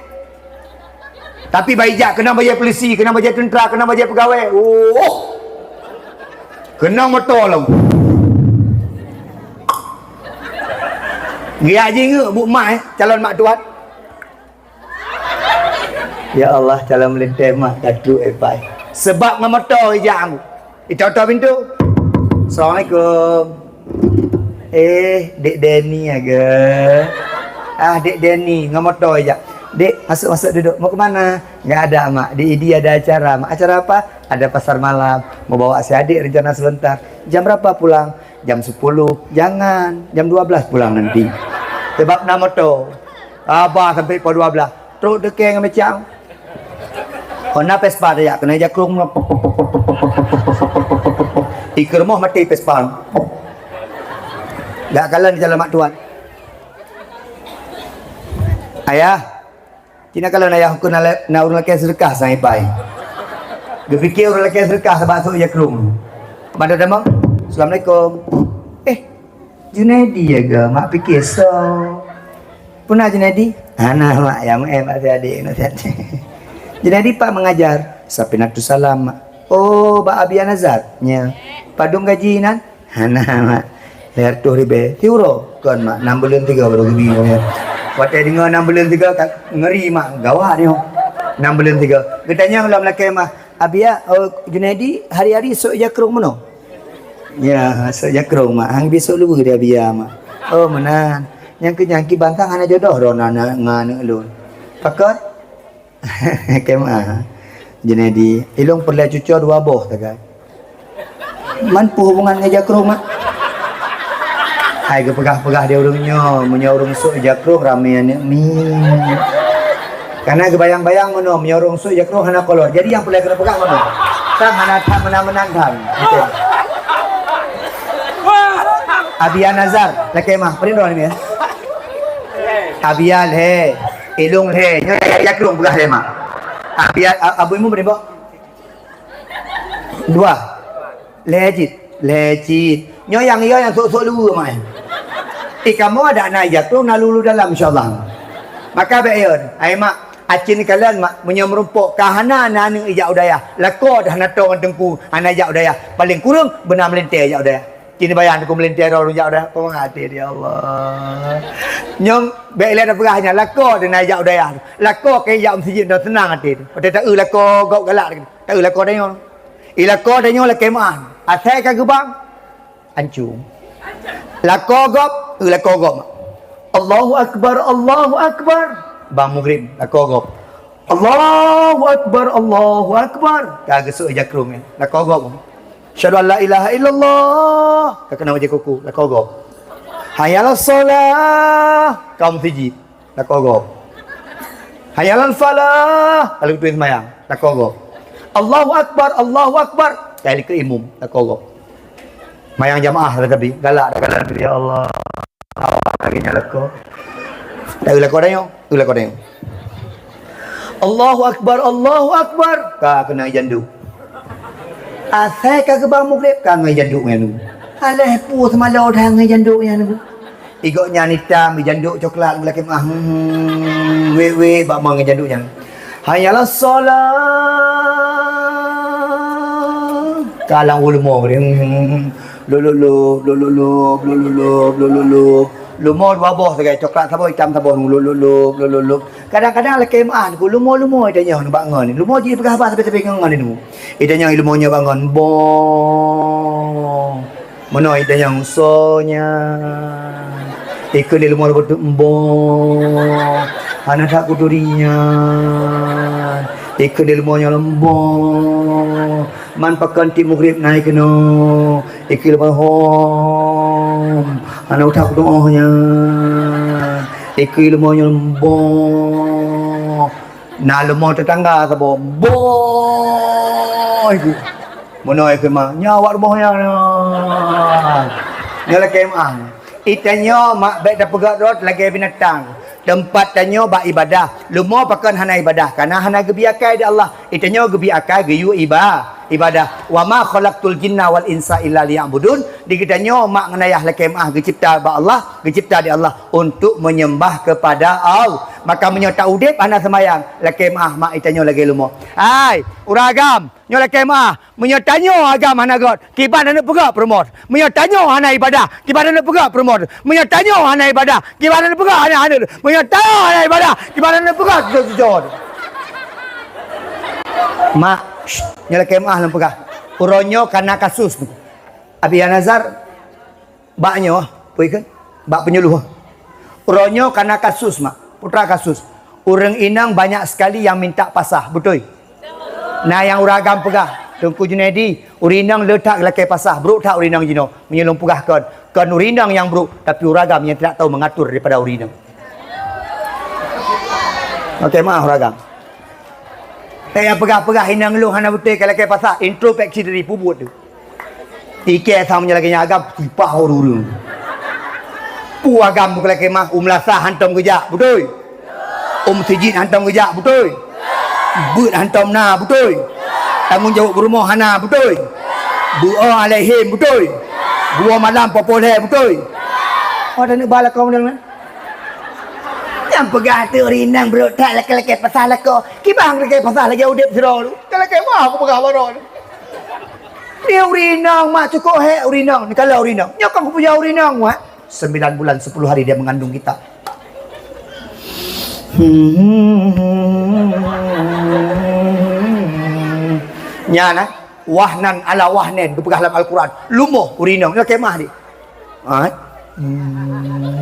Tapi bai jak keunong bajée polisi, keunong bajée teuntra, keunong bajée peugawée. Oh. Keunong moto lom. Geujak jingeuk buet mak, eh, calon mak tuan. Ya Allah, calon meulintée mak ka trok, eh, pai. Sebab ngon moto ijak aku. Ito-ito pintu. Assalamualaikum. Eh, Dek Denny aga. Ah, Dek Denny, ngon moto ijak. Dek, masuk, masuk duduk. Mau ke mana? Nggak ada, Mak. Di Idi ada acara, Mak. Acara apa? Ada pasar malam. Mau bawa si adik rencana sebentar. Jam berapa pulang? Jam sepuluh. Jangan. Jam dua belas pulang nanti. Sebab na moto. Aba sampai pukul dua belas. Trok dekeng macam. Oh, na Vespa dah yak kena jakrong. Iker moh mati Vespa. Gak kalan di dalam mak tuan. Ayah. Cina kalau ayah aku na, na urang lakée sedekah sang ipai. Geupikir urang lakée sedekah sabab sok jakrong. Pada damang. Assalamualaikum. Eh, Junaidi ya ga, mak pikir so. Puna Junaidi? Hana mak, ya mak, eh, mak adik, nak sihat. Junaidi pak mengajar. Sapinatus salam mak. Oh, bak Abi Nazar nya. Padum gaji nan? Hana mak. Lhèe reutôh ribèe. Siuroe kon mak, nam buleuen tiga baru geubri mak. Watèe deungö nam buleuen tiga ka ngeri mak, gawat nyoe. Nam buleuen tiga. Geutanyong lom lakèe mak, "Abiya, oh, Junaidi hari-hari sôk jakrong meunoe?" Ya, sôk jakrong mak. Hang bisôk luweue di Abiya mak. Oh, meunan. Nyang keu nyan kiban sang hana jodoh droeneuh ngon aneuk lôn. Pakon? Kema. Junaidi, ilong peureulèe cuco dua boh sagai. Man peue hubungan ngon jakrong mak? Hai geupeugah-peugah di ureueng nyoe, meunyoe ureueng sôk jakrong ramè aneuk miet. Karena geubayang-bayang meunoe, meunyoe ureueng sôk jakrong hana kolor. Jadi nyang peureulèe keuneuk peugah meunoe. Sang hana that meunan-meunan that. Oke. Abiya Nazar, lakèe mah, peudeh droe nyoe. Abiya lhèe, ilong lhèe, nyoe jakrong peugah lhèe mah. Abiya, a-, abu imu peudeh boh? Dua. Lhèe cit, lhèe cit. Nyoe nyang yo nyang sôk-sôk luweue mai. Eh, kamoe adak na jakrong na lulu dalam, insyaallah. Maka bèk yo, hai mak, acin kalon mak, meunyoe meurumpok ka hana na aneuk ijak u dayah, lakoe dah na tô ngon teungku hana ijak u dayah, paleng kureueng beuna meulintèe ijak u dayah. Cin bayang teungku meulintèe droe jak u dayah, peue mangat até, ya Allah. Nyoe bèk ilèe tapeugah nyan, lakoe dah na ijak u dayah, lakoe ka ijak u meuseujid dah seunang até. Watèe taeu lakoe gob galak, taeu lakoe tanyoe. I lakoe tanyoe lakèe meu'ah. Asai ka geubang, ancu. Lakoe gob, eu lakoe gob. Allahu Akbar, Allahu Akbar. Bang Muhrim, lakoe gob. Allahu Akbar, Allahu Akbar. Ka geusok jakrong nyan. Lakoe gob. Asyhadu an la ilaha illallah. Ka keunong bajèe kuku, lakoe gob. Hayya 'alas shalah, ka meuseujid, lakoe gob. Hayya 'alal falah, ka lheueh beutôi seumayang, lakoe gob. Allahu Akbar, Allahu Akbar, ka likot imum, lakoe gob. Seumayang jamaah lagèe tadi, galak, galak, "Ya Allah, awak lagèe nyan lakoe." Dak lakoe tanyoe, lakoe tanyoe. Allahu Akbar, Allahu Akbar. Ka keunong janduk. Asai ka geuba mugreb, ka ngon janduk nyan. Alah, peue seumalo dah ngon janduk nyan. Igok nyan itam, janduk coklat, geulakèe meuah. Hmm, weh, weh, bak mon ngon janduk nyan. Hayya 'alas shalah. Ka lam u leumo. Hmm, lop, lop, lop, lop, lop, lop, lop, lop, lop, lop, lop. Leumo dua boh sagai, coklat saboh, itam saboh, lop, lop, lop, lop, lop, lop. Kadang-kadang lakèe meuah, ku leumo-leumo itanyong bak ngon. Leumo jih peugah haba sabe-sabe ngon ngon. Itanyong leumo nyoe bak ngon, "Boh." Meunoe itanyong, "Soe nyan?" Ikheun lé leumo leumo, "Boh. Hana that kuturi nyan." Ikheun lé leumo nyoe, "Boh. Man pakon tiep mugreb na ikeunoe." Ikheun leumo, "Hom. Hana that kutu'oh nyan." Ikheun leumo nyoe, "Boh." Na leumo teutangga saboh, "Boh!" Ikheun. Meunoe ikheun ma, "Nyoe awak rumoh nyan." Nyoe lakèe meuah. Itanyoe mak bèk tapeugah rot lagèe binatang. Teumpat tanyoe bak ibadah. Leumo pakon hana ibadah? Kareuna hana geubri akai di Allah. Itanyoe geubri akai geuyue iba-, ibadah. "Wa ma khalaqtul jinna wal insa illa liya'budun." Di geutanyoe mak ngon ayah lakèe meuah geucipta bak Allah, geucipta di Allah. Untuk menyembah kepada Allah. Maka meunyoe ta udeb hana seumayang, lakèe meuah mak itanyoe lagèe leumo. Hai, ureueng agam, nyoe lakèe meuah. Meunyoe tanyoe agam hana göt, kiban aneuk peugöt peurumoh. Meunyoe tanyoe hana ibadah, kiban aneuk peugöt peurumoh. Meunyoe tanyoe hana ibadah, kiban aneuk peugöt hana aneuk. Meunyoe tanyoe hana ibadah, kiban aneuk peugöt jujur-jujur. Mak, nyoe lakèe meuah lôn peugah. Uroe nyoe kana kasus. Abi Nazar, Bak nyoe, peue kheun? Bak peunyeuluh. Uroe nyoe kana kasus, mak. Putra kasus. Ureueng inong banyak sekali yang minta pasah, beutôi? Na nyang ureueng agam peugah, "Teungku Junaidi, ureueng inong le that lakèe pasah, brok that ureueng inong jinoe." Meunyoe lôn peugah kon, kon ureueng inong nyang brok, tapi ureueng agam nyang tidak tahu mengatur daripada ureueng inong. Oke, maaf ureueng agam. Eh, nyang peugah-peugah inong lôn hana beutôi ka lakèe pasah, introspeksi diri, peubuet tu. Ikèe sang meunyoe lagèe nyan agam, sipah ureueng. Peue agam bukon lakèe meuah, u meulasah hantom geujak, beutôi? U meuseujid hantom geujak, beutôi? Beuet hantom na, beutôi? Tanggong jaweueb peurumoh hana, beutôi? Beuo alèh hèm, beutôi? Buo malam poh-poh lhèe, beutôi? Oh, taneuk ba lakoe model nyan. Nyang peugah tu ureueng inong brok that lakèe-lakèe pasah lakoe. Kiban lakèe pasah lagèe udeb sidroe tu. Ka lakèe meuah aku peugah baroe tu. Dia ureueng inong, mak, cukup hèk ureueng inong. Ni kalau ureueng inong. Nyoe kan kupuja ureueng inong, mak. Sembilan bulan sepuluh hari dia mengandung kita. Nyan, eh. Wahnan ala wahnin, geupeugah lam Al-Quran. Lumoh ureueng inong, nyoe kemah di. Ha? Hmm.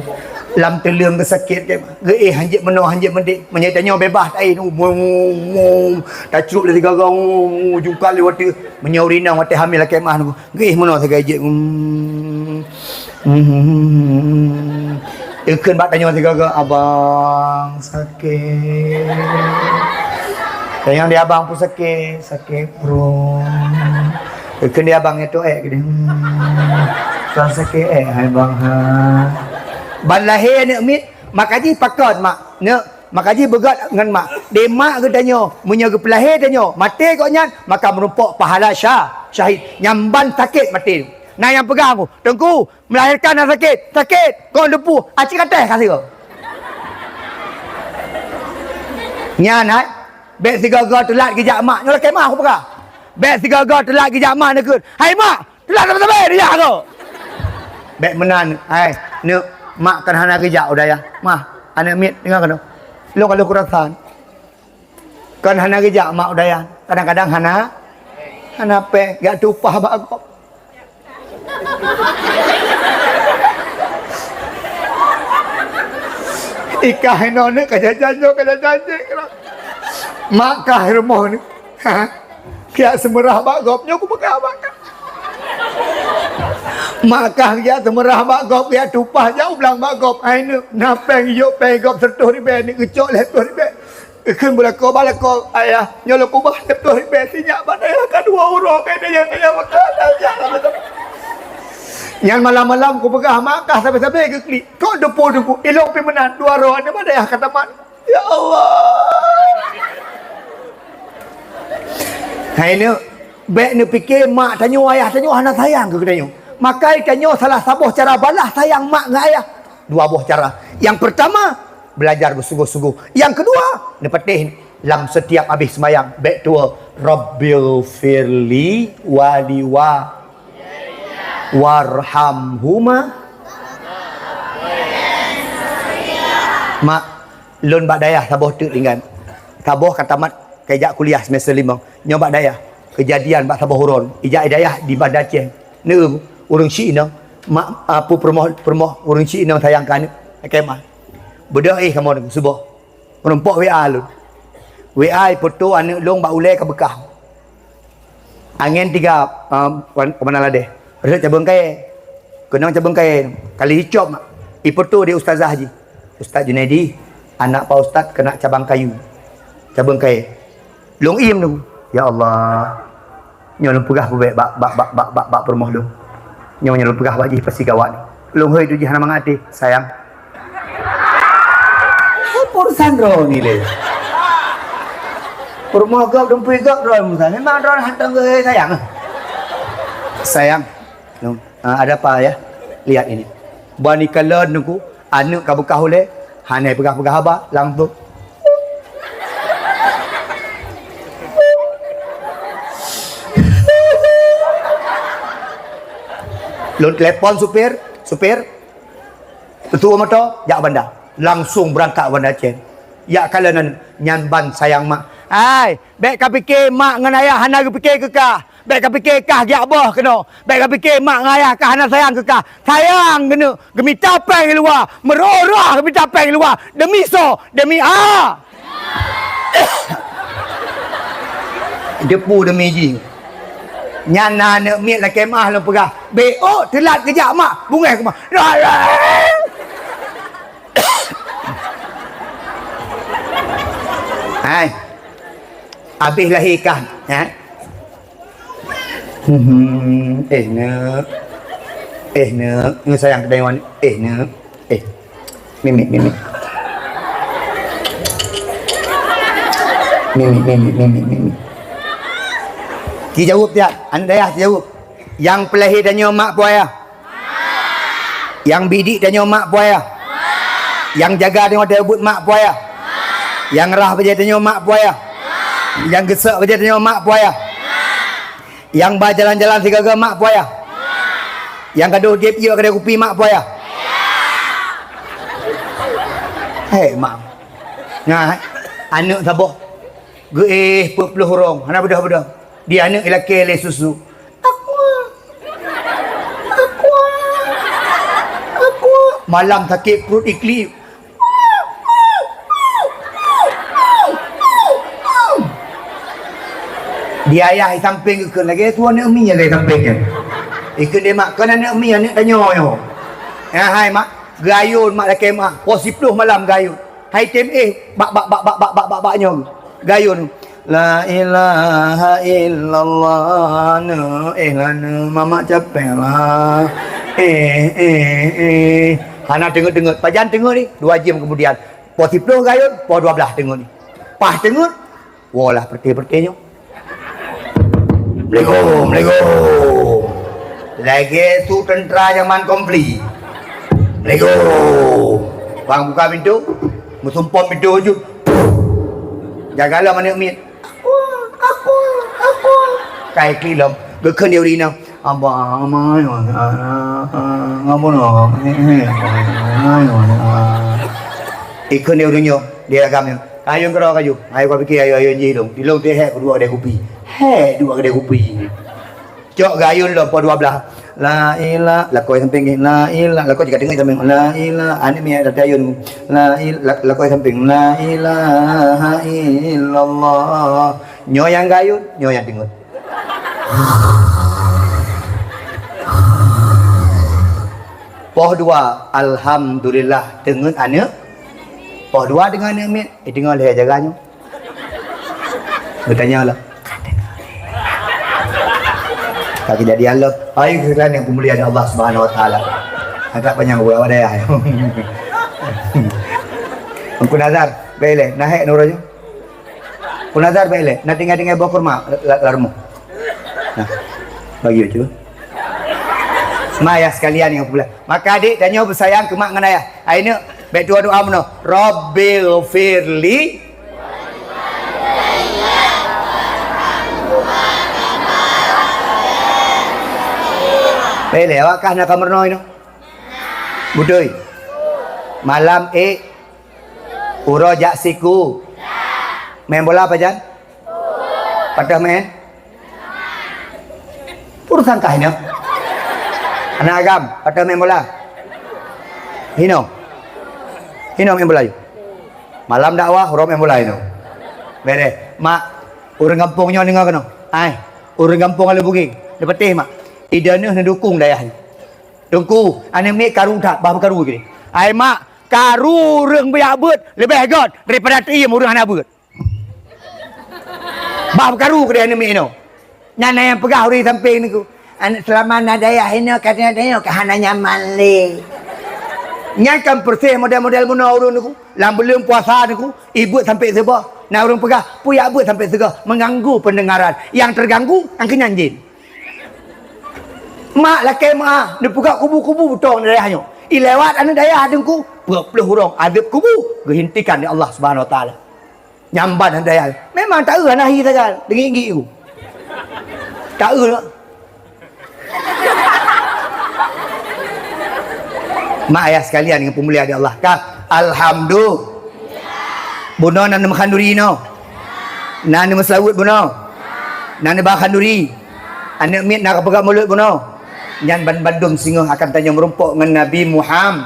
Lam teuleueng geusakét, geuéh hanjeuet meunoe, hanjeuet meudéh. Meunyoe tanyoe beubaih, taéh, mu, mu, mu, tacrok lé sigaga, mu, mu, jungkat lé watèe. Meunyoe ureueng inong watèe hamil lakèe meuah, geuéh meunoe sigaga jeuet. Hmm. Hmm. Ikheun bak tanyoe sigaga, "Abang, sakét." Tanyong di abang peue sakét, "Sakét pruet." Ikheun di abang nyan tu, "Eh, gini." Hmm. Kan sakét, eh, hai bang, ha. Ban lahé aneuk miet, maka jih pakon, mak, neuk, maka jih beugöt ngon mak. Di mak geutanyoe, meunyoe geupeulahé tanyoe, maté gobnyan, maka meurumpok pahala sya-, syahid. Nyan ban sakét maté. Na nyang peugah aku, "Teungku, melahirkan na sakét." Sakét, kon teupeu, aci kateh ka sigoe. Nyan hai, bèk sigoe-goe teulat geujak mak, nyoe lakèe meuah aku peugah. Bèk sigoe-goe teulat geujak mak neukheun, "Hai mak, teulat sabe-sabe geujak aku." Bèk meunan, hai, neuk, mak kan hana geujak u dayah. Mah, aneuk miet, deungö keunoe. Lôn ka lheueh kurasan. Kan hana geujak mak u dayah. Kadang-kadang hana, hana péng, jak tupah bak gob. Ikah inoe ni ka jajan nyoe, ka jajan jih. Mak kah rumoh ni. Ha? Piak seumeurah bak gob nyoe, kupeugah bak kah. Mak kah geujak seumeurah bak gob, geujak tumpah jak u blang bak gob. Hai neuk, na péng, ijok péng gob sireutoh ribèe, neuk geucok lhèe ploh ribèe. Geukheun beulako, bak lakoe, "Ayah, nyoe lôn keubah lhèe ploh ribèe, sinyak bak dayah ka dua uroe, ka dayah, dayah makan, dayah makan." Nyan malam-malam kupeugah mak kah sabé-sabé geuklik. Kok deupô teungku, ilong pih meunan, dua uroe nyoe bak dayah ka tamat. Ya Allah. Hai neuk, bèk neupike mak tanyoe, ayah tanyoe hana sayang keu geutanyoe. Maka tanyoe salah saboh cara balah sayang mak ngon ayah. Dua boh cara. Nyang peurtama, belajar beusungguh-sungguh. Nyang keudua, neupatéh lam setiap abéh seumayang, bèk tuwoe, "Rabbighfirli waliwa warhamhuma." Mak, lôn bak dayah saboh teuk tinggai. Saboh ka tamat, ka ijak kuliah semester limong. Nyoe bak dayah. Keujadian bak saboh uroe. Ijak dayah di Banda Aceh. Neu, ureueng syiek inong. Mak, a, pu peurumoh, peurumoh ureueng syiek inong sayang keu aneuk. Kemah. Beudôh éh kamoe suboh. Meurumpok W A lôn. W A ifoto aneuk lôn bak ulèe ka beukah. Angén tiga, um, wan-, keumanah ladeh. Rhot cabeueng kayèe. Keunong cabeueng kayèe. Kali icop mak. Ifoto di ustazah jih. "Ustaz Junaidi, anak Pak Ustaz keunak cabang kayu." Cabeueng kayèe. Lôn iem lôn. Ya Allah. Nyoe lôn peugah peubèk bak, bak, bak, bak, bak, bak peurumoh lôn. Nyoe, nyoe lôn peugah bak jih pasti gawat. Lôn hôi tu jih hana mangat até, sayang. Apa urusan droe ni lé? Peurumoh gob, dumpeue gob droe meusa. Memang droe hantom geuhôi sayang. Sayang. Nyoe, ah, ada apa ya? Lihat ini. Bani kalon nungku. Aneuk ka beukah ulèe, hana peugah-peugah haba, langsung. Lôn telepon supir, "Supir, tuwoe moto, jak Banda." Langsung beurangkat Banda Aceh. Jak kalon aneuk, nyan ban sayang mak. Hai, bèk ka pike mak ngon ayah hana geupike keu kah. Bèk ka pike kah geujak boh keunoe. Bèk ka pike mak ngon ayah kah hana sayang keu kah. Sayang keuneuk geumita péng di luwa, meurôh-rôh geumita péng di luwa. Demi soe? Demi a. Depu demi jih. Nyan na aneuk miet lakèe meu'ah lôn peugah, "Bèk ôk teulat geujak mak, beungèh keu mak." Hai. Abéh lahé kah, eh? Hmm, eh, neuk. Eh, neuk. Nyoe sayang keu tanyoe, eh, neuk. Eh. Mimik, mimik. Mimik, mimik, mimik, mimik. Ci jaweueb siat, aneuk dayah ci jaweueb. Nyang peulahé tanyoe mak peue ayah? Nyang bidik tanyoe mak peue ayah? Nyang jaga tanyoe watèe beuet mak peue ayah? Nyang rhah bajèe tanyoe mak peue ayah? Nyang geusok bajèe tanyoe mak peue ayah? Nyang ba jalan-jalan sigoe-goe mak peue ayah? Nyang gadôh jieb ié kedai kupi mak peue ayah? Hei mak. Nah, aneuk saboh geuéh peuet ploh uroe, hana beudôh-beudôh. Di aneuk ilakèe lé susu. Aqua. Aqua. Aqua. Malam sakét pruet iklik. Di ayah i sampéng geukheun lagèe su aneuk mi lagèe sampéng nyan. Ikheun lé mak, "Kon aneuk mi, aneuk tanyoe nyoe." "Ya hai mak, geuayôn mak lakèe mak, poh siploh malam geuayôn." Hai tem éh bak, bak, bak nyoe. Gayôn. La ilaha illallah, neuk éh lah neuk, mamak capek lah. Eh, eh, eh. Hana teungeut-teungeut. Pajan teungeut ni? Dua jam kemudian. Poh siploh gayôn, poh dua blaih teungeut ni. Paih teungeut, woe lah peureuté-peureuté nyoe. Assalamualaikum, assalamualaikum. Lagèe su teuntra jaman konflik. Assalamualaikum. Bang buka pintu, meusumpom pintu jeuet. Jaga lom aneuk miet. Aku, aku, aku. Kai klik lom. Geukheun di ureueng inong. Abang, abang, abang, abang, abang. Ikheun di ureueng nyoe, di agam nyoe. Ayôn keudroe kaju. Ayo ka pike, ayo, ayo jih lôn. Di lôn teuhèk keudua kedai kupi. Hèk dua kedai kupi. Cok gayôn lom poh dua blaih. La ila, lakoe sampéng, la ila, lakoe jika teungeut sampéng, la ila, aneuk miet dak ayôn. La il-, la-, lakoe sampéng, la ilaha illallah. Nyoe nyang gayôn, nyoe nyang teungeut. Poh dua, alhamdulillah, teungeut aneuk. Poh dua teungeut aneuk miet, eh, teungeut lhèe jaga nyoe. Geutanyong lom. Ka keujadian lom. Hai, keunan nyang peumulia Allah Subhanahu Wa Taala. Agak panyang uroe awak dayah. Teungku Nazar, bèk ilèe, na hèk nurun nyoe. Teungku Nazar bèk ilèe, na tinggai-tinggai boh kurma la-, la-, lam rumoh. Nah, bagi bacut. Mak ayah sekalian nyang peumulia. Maka adik, tanyoe beusayang keu mak ngon ayah. Hai neuk, bèk tuwoe doa meunoe. Rabbighfirli. Bèk ilèe, awak kah na kamar noe inoe? Beutôi. Malam ék. Uroe jak siku. Main bola pajan? Padah main? Urusan kah inoe? Aneuk agam, padah main bola? Hinoe. Hinoe main bola yuk. Malam dakwah, uroe main bola hinoe. Bereh. Mak, ureueng gampông nyoe deungö keunoe. Ai, ureueng gampông Alue Bugeng. Neupatéh, Mak. Ideh neuh neudukong dayah nyoe. Teungku, aneuk miet karu that, bah beukaru keu. Ai mak, karu ureueng beuyak beuet leubeh göt daripada taiem ureueng hana beuet. Bah beukaru keu aneuk miet inoe. Nyan na nyang peugah ureueng sampéng nyoe. Aneuk seulama na dayah inoe, ka na dayah ka hana nyaman lé. Nyan kan persis model-model bunoe ureueng nyoe. Lam buleuen puasa nyoe, ibeuet sampéng sigoe. Na ureueng peugah, peue jak beuet sampéng sigoe, mengganggu pendengaran. Nyang terganggu, nyang keunyan jén. Mak lakèe meu'ah, neupeugah kubu-kubu beutôi dayah nyoe. I lewat aneuk dayah Teungku, peuet ploh uroe azab kubu geuhentikan lé Allah Subhanahu Wa Taala. Nyan ban aneuk dayah. Memang taeu hana hi sagai, deungi-deungi ku. Taeu. Mak ayah sekalian nyang peumulia di Allah, ka? Alhamdulillah. Bunoe na neumeuhan duri inoe. Na neumeuseulaweuet bunoe. Na neuba khanduri. Aneuk miet na kapeugah mulod bunoe. Nyan ban bandum singoh akan tanyoe meurumpok ngon Nabi Muham-,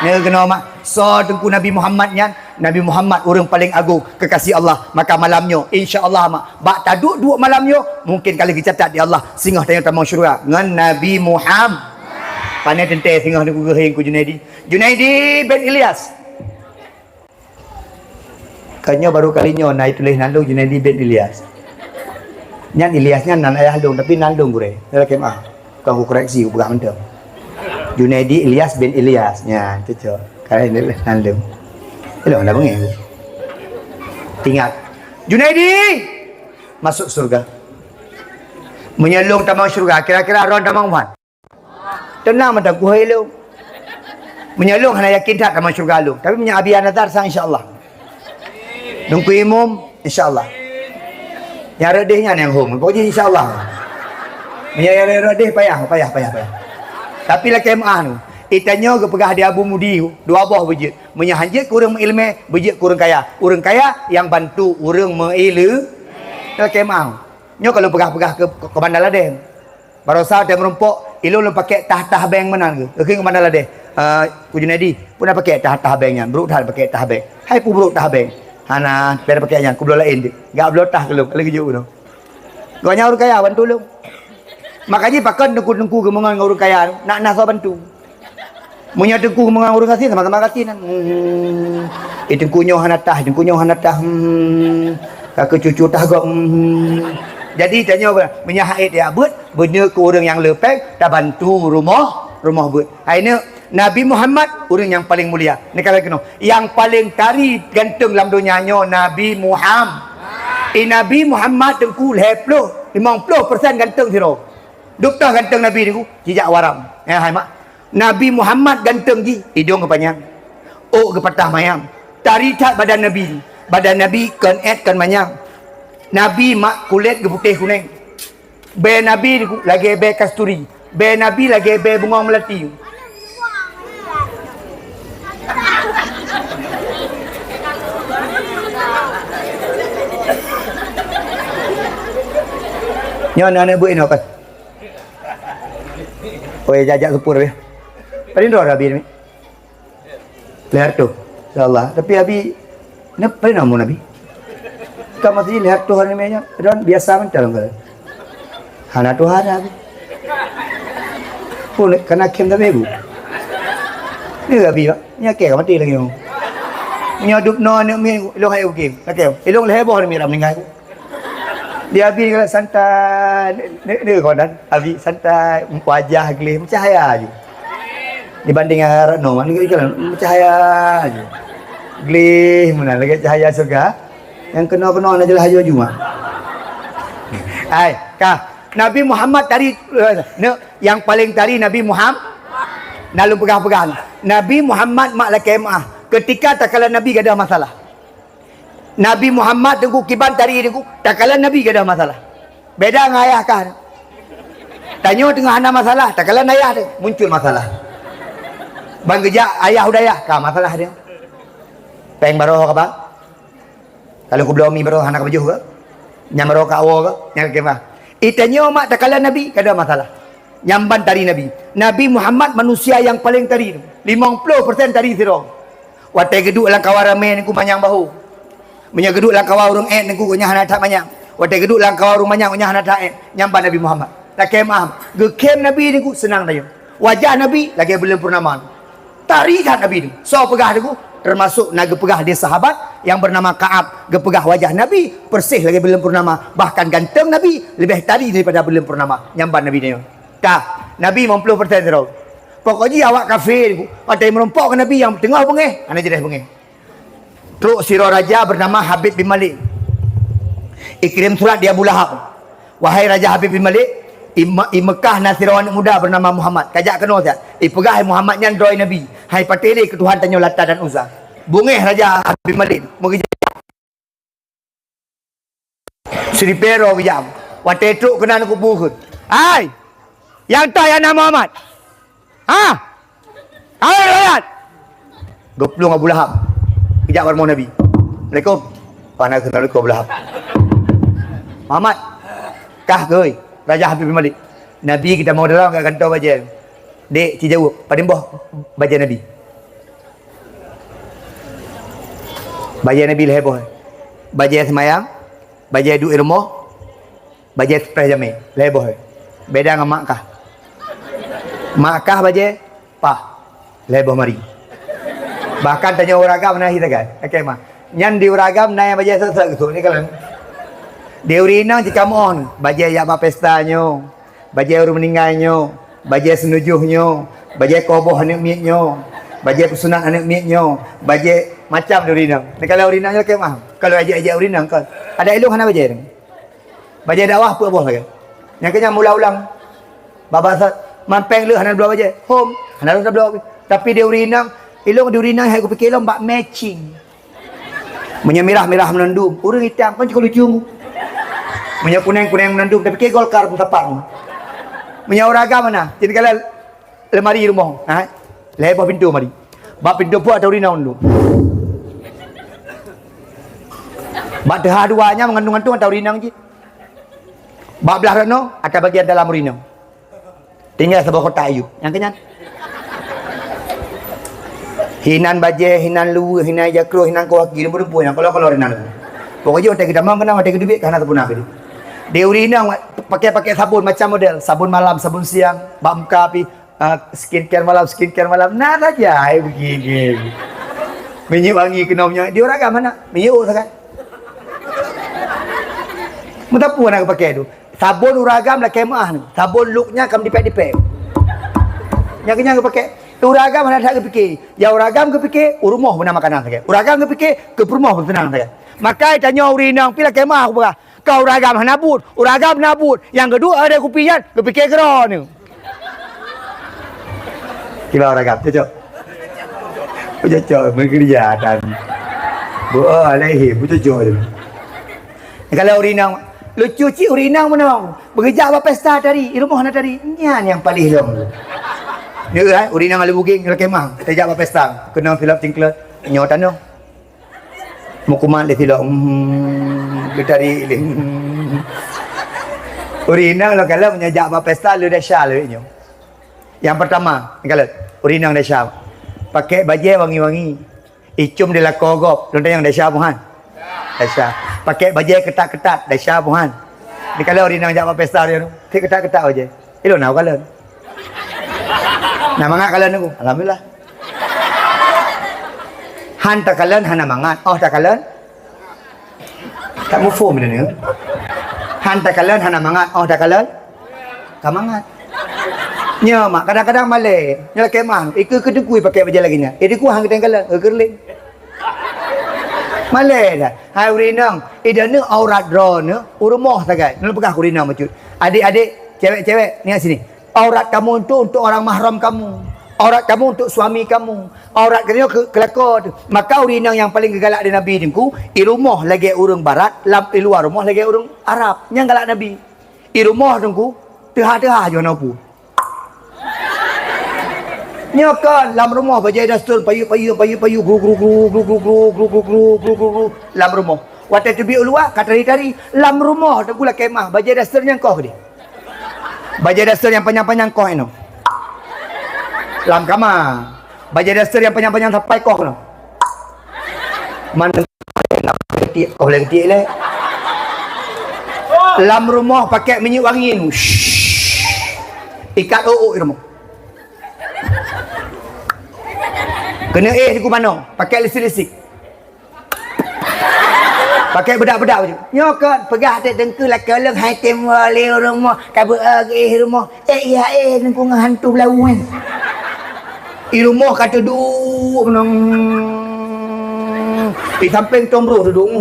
na keunoe mak, soe Teungku Nabi Muhammad nyan? Nabi Muhammad ureueng paleng agong keukasih Allah. Maka malam nyoe, insya Allah mak, bak taduek-duek malam nyoe, mungken ka lheueh geucatat di Allah singoh tanyoe tamong syeuruga ngon Nabi Muham-, pane teuntèe singoh Teungku geuheng ku Junaidi. Junaidi bin Ilyas. Ka nyoe baru kali nyoe na ituléh nan lôn Junaidi bin Ilyas. Nyan Ilyas nyan nan ayah lôn, tapi nan lôn gurèe. Nyan lakèe meu'ah. Kon kukoreksi, kupeugah mantong. Junaidi Ilyas bin Ilyas. Nyan, cocok. Ka ituléh nan lôn. Ilôn dah beungèh. Ingat. Junaidi masuk surga. Meunyoe lôn tamong syeuruga, kira-kira droen tamong ban? Teunang mantong kuhôi lôn. Meunyoe lôn hana yakin that tamong syeuruga lôn. Tapi meunyoe Abi Nazar sang insya Allah. Teungku Imum insya Allah. Nyang rot deh nyan nyang hom. Pokoknya insya Allah. Meunyoe nyang rot deh payah, payah, payah, payah. Tapi lakèe meu'ah nyoe. Itanyoe geupeugah di Abu Mudi dua boh beujeuet. Meunyoe han jeuet keu ureueng meuileumèe, beujeuet keu ureueng kaya. Ureueng kaya nyang bantu ureueng meuileumèe. Lakèe meu'ah. Nyoe ka lôn peugah-peugah keu, keu Banda Ladèn. Baroesa watèe meurumpok, ilôn lôn pakèk tah-tah bank meunan geuh. Keu kheun Banda Ladèn, "Eh, Ku Junaidi, peue na pakèk tah-tah bank nyan? Brôk that pakèk tah bank." "Hai peue brôk tah bank?" "Hana, bèk pakèk nyan, kubloe laén deh." Geubloe tah keu lôn, ka lheueh geujok keunoe. Gobnyan ureueng kaya, bantu lôn. Makajih pakon teungku-teungku geumeungon ngon ureueng kaya, nak na soe bantu. Meunyoe teungku meungon ureueng gasien, sama-sama gasien nyan. Hmm. Eh, teungku nyoe hana tah, teungku nyoe hana tah. Hmm. Ka keu cucu tah gob. Hmm. Jadi, tanyoe, meunyoe hana ék tajak beuet, beuneuek keu ureueng nyang le péng, tabantu rumoh, rumoh beuet. Hai neuk, Nabi Muhammad, ureueng nyang paleng mulia. Neukalon keunoe, nyang paleng tari ganteng lam donya nyoe Nabi Muham-, eh, Nabi Muhammad teungku lhèe ploh, limong ploh persen ganteng sidroe. Duktoe ganteng Nabi teungku, jijak u Aram. Eh, hai mak. Nabi Muhammad ganteng jih, idong geupanyang, ôk geupatah mayam, tari that badan Nabi. Badan Nabi kon èt kon manyam. Nabi mak kulét geuputéh kunèng. Bèe Nabi lagèe bèe kasturi, bèe Nabi lagèe bèe bungong meulati. Nyoe aneuk beuet inoe kan. Oi, jak-jak seupôt, ya. Paling droe Abi ni. Lhèe reutôh, insya Allah. Tapi Abi, na, paling na umur Abi? Ka masih lhèe reutôh ni meunan, dan biasa mantong ka. Hana tuha Abi. Pun kana khem tapi, Bu. Ni Abi, Pak. Ni akée ka maté lagée nyoe. Nyoe dup noe aneuk miet, ilong hai ukim. Lakée, ilong lhée boh aneuk miet dah meuninggai. Di Abi kala santai, ni, ni kon dan. Abi santai, wajah gleh, meucahaya aju. Dibanding Retno, ni kala meucahaya aju. Gleh meunan lagée cahaya syurga. Nyang keunoe-keunoe na jeulaih aju-aju mah. Hai, ka. Nabi Muhammad tari, eh, ne, nyang paleng tari Nabi Muhammad. Na lôn peugah-peugah. Nabi Muhammad mak lakée meu'ah. Keutika takalon Nabi gadôh masalah. Nabi Muhammad teungku kiban tari teungku, takalon Nabi gadôh masalah. Beda ngon ayah kah. Tanyoe teungoh hana masalah, takalon ayah teuh, muncul masalah. Ban geujak ayah u dayah, ka masalah dia. Péng baroe kaba. Kalau kubloe mi baroe hana kapajoh ke? Nyang baroe ka awoe ke? Nyang ka kemah. Itanyoe mak takalon Nabi, kada masalah. Nyang ban tari Nabi. Nabi Muhammad manusia nyang paleng tari. Limong ploh persen tari sidroe. Watée geuduek lam kawan ramé nyan ku manyang bahô. Meunyoe geuduek lam kawan ureuëng ék nyan ku nyan hana that manyang. Watée geuduek lam kawan ureuëng manyang nyan hana that ék. Nyang ban Nabi Muhammad. Lakée meu'ah. Geukhem Nabi nyan ku seunang dayeueng. Wajah Nabi lagée buleuen purnama. Tari that Nabi tu. Soe peugah teungku? Termasuk na geupeugah lé sahabat nyang bernama Ka'ab, geupeugah wajah Nabi persis lagée buleuen purnama, bahkan ganteng Nabi leubeh tari daripada buleuen purnama nyang ban Nabi nyoe. Ka, Nabi limong ploh persen sidroe. Pokok jih awak kafé teungku, watée meurumpok ngon Nabi nyang teungoh beungéh, hana jadeh beungéh. Trok sidroe raja bernama Habib bin Malik. Ikirém surat di Abu Lahab. Wahai Raja Habib bin Malik, i Me-, i Mekah na sidroe aneuëk muda bernama Muhammad. Kajak keunoe siat. Ipeugah hai Muhammad nyan droe Nabi. Hai patéh lé keu Tuhan tanyoe Lata dan Uzza. Beungéh Raja Habib bin Malik. Meugeujak siripée roe geujak. Watée trok keunan kubu kheun. Hai! Nyang toh nyang na Muhammad? Ha? Hai rakyat! Geuplueng Abu Lahab. Geujak bak rumoh Nabi. "Assalamualaikum." "Wa alaikum salam Abu Lahab." "Muhammad, kah keuh, Raja Habib bin Malik?" Nabi geutamong dalam kat kantô bajée. "Dek, ci jaweueb, padum boh bajée Nabi?" "Bajée Nabi lhée boh. Bajée seumayang, bajée duek i rumoh, bajée sipreh jamé, lhée boh. Beda ngon mak kah. Mak kah bajée pah, lhée boh mari. Bahkan tanyoe ureuëng agam na hi sagai. Oke mah. Nyan di ureuëng agam na nyang bajée sot-sot geusut ni kalon. Di ureuëng inong jikamoh, bajée jak bak pesta nyoe, bajée ureuëng meuninggai nyoe, bajée seunujoh nyoe, bajée koboh aneuëk miet nyoe, bajée peusunat aneuëk miet nyoe, bajée macam di ureuëng inong. Ni kalau ureuëng inong nyoe oke mah. Kalau ajak-ajak ureuëng inong kan. Ada ilong hana bajée. Bajée dakwah peuet boh sagai. Nyang keu nyan meuulang-ulang. Babah sa-, mampéng leuh hana bloe bajée. Hom, hana lôn bloe. Tapi di ureuëng inong, ilong di ureuëng inong hai kupike lom bak matching. Meunyoe mirah-mirah meunandum, ureuëng itam kan cukup lucu. Meunyoe kuneng-kuneng meunandum, tapi ke Golkar pun sapat. Meunyoe ureuëng agam mana? Jadi kalau lemari rumoh, ha? Lhée boh pintoe mari. Bak pintoe pun ada ureuëng inong dulu. Bak teuha dua nyan meugantung-gantung ada ureuëng inong cit. Bak blah rot nyoe ada bagian dalam ureuëng inong. Tinggai saboh kotak ayub. Nyang keu nyan. Hinan bajée, hinan luweue, hinan jakroh, hinan kawaki, rumpun-rumpun nyang kolo-kolo hinan. Pokok jih watée geutamong keunan, watée geuteubiet ka hana teupuna keudeh. Di ureuëng inong pakai-pakai sabon macam model, sabon malam, sabon siang, bak muka pi, ah, skincare malam, skincare malam. Na saja hai begini. Minyeuk wangi keunoe minyeuk di ureuëng agam mana? Minyeuk sagai. Meutapu na geupakai tu. Sabon ureuëng agam lakée meu'ah ni. Sabon luknya kam dipek-dipek. Nyang keunyan geupakai. Ureuëng agam hana that geupike. Ya ureuëng agam geupike, u rumoh beuna makanan sagai. Ureuëng agam geupike, keu peurumoh peuseunang sagai. Makai tanyoe ureuëng inong pi lakée meu'ah kupeugah. Ka ureuëng agam hana buet, ureuëng agam na buet. Nyang geuduek ada kupi nyan, geupike keudroe ni. Kiba ureuëng agam, cocok. Cocok, meukeureuja dan. Bu, oh, alaihi, bu cocok je. Kalau ureuëng inong, lucu cit ureuëng inong meunoe. Beujak bak pesta tari, i rumoh na tari. Nyan nyang paléh lom. Nyoe kan, ureuëng inong lalu bugeng, lalu kemah. Tajak bak pesta, keunong silop cingklot. Nyoe tanoh. Meukumat lé silop. Hmm, geutari lé. Hmm. Ureuëng inong lom kalau meunyoe jak bak pesta, le desya le nyoe. Nyang pertama, kalau ureuëng inong desya. Pakai bajée wangi-wangi. Icum di lakoe gob, lôn tanyong desya buhan? Desya. Pakai bajée ketat-ketat, desya buhan? Di kalau ureuëng inong jak bak pesta dia tu, cit ketat-ketat bajée. Ilôn na kalon. Na mangat kalon aku. Alhamdulillah. Han takalon hana mangat, 'oh takalon. Tak muphom dah ni. Han takalon hana mangat, 'oh takalon ka mangat. Nyoe mak, kadang-kadang malèe. Nyoe lakèe mah, ikeu keu teungku pakai bajèe lagèe nyan. Eh, teungku han geutanyoe kalon, eh, keureuleng. Malèe dah. Hai ureueng inong, i droeneuh aurat droeneuh, u rumoh sagai. Neupeugah keu ureueng inong bacut. Adik-adik, cewek-cewek, ni kat sini. Aurat kamu itu untuk orang mahram kamu. Aurat kamu untuk suami kamu. Aurat kamu ke, ke lakoe teuh. Maka ureueng inong nyang paleng geugalak lé Nabi teungku, i rumoh lagèe ureueng barat, lam i luwa rumoh lagèe ureueng Arab. Nyan galak Nabi. I rumoh teungku, teuha-teuha jih na peue. Nyoe kon lam rumoh bajèe daster payeueng-payeueng, payeueng-payeueng, gru, gru, gru, lam rumoh. Watèe teubiet u luwa ka tari-tari, lam rumoh teungku lakèe mah bajèe daster nyang koh keudéh. Bajèe daster nyang panyang-panyang koh inoe. Lam kama. Bajèe daster nyang panyang-panyang sapai koh keunoe. Man keutik, koh lé keutik lé. Lam rumoh pakai minyeuk wangi. Shh. Ikat ôk-ôk i rumoh. Keuneuk éh siku manoe, pakai lipstik-lipstik. Pakai beudak-beudak baju. Nyoe kon peugah até teungku lakèe lôn hai tem wali rumoh, ka beu-, eh, geuéh rumoh. Eh, iya, eh, teungku ngon hantu beulau, eh. I rumoh ka teuduek nong. I sampéng tom roh teuduek.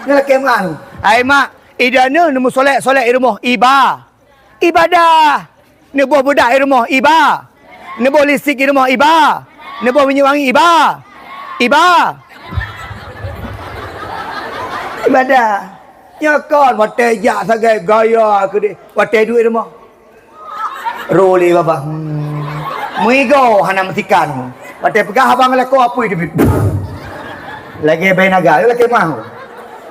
Nyoe lakèe mah. Hai mak, i droeneuh neumeusolek-solek i rumoh, iba. Ibadah. Neuboh beudak i rumoh, iba. Neuboh lipstik i rumoh, iba. Neuboh minyeuk wangi, iba. Iba. Ibadah. Nyoe kon watèe jak sagai gaya keudéh. Watèe duek i rumoh. Ro lé babah. Hmm. Meuigoe hana meusikan. Watèe peugah abang lakoe apui teubiet. Lagèe bèe naga, lakèe mah.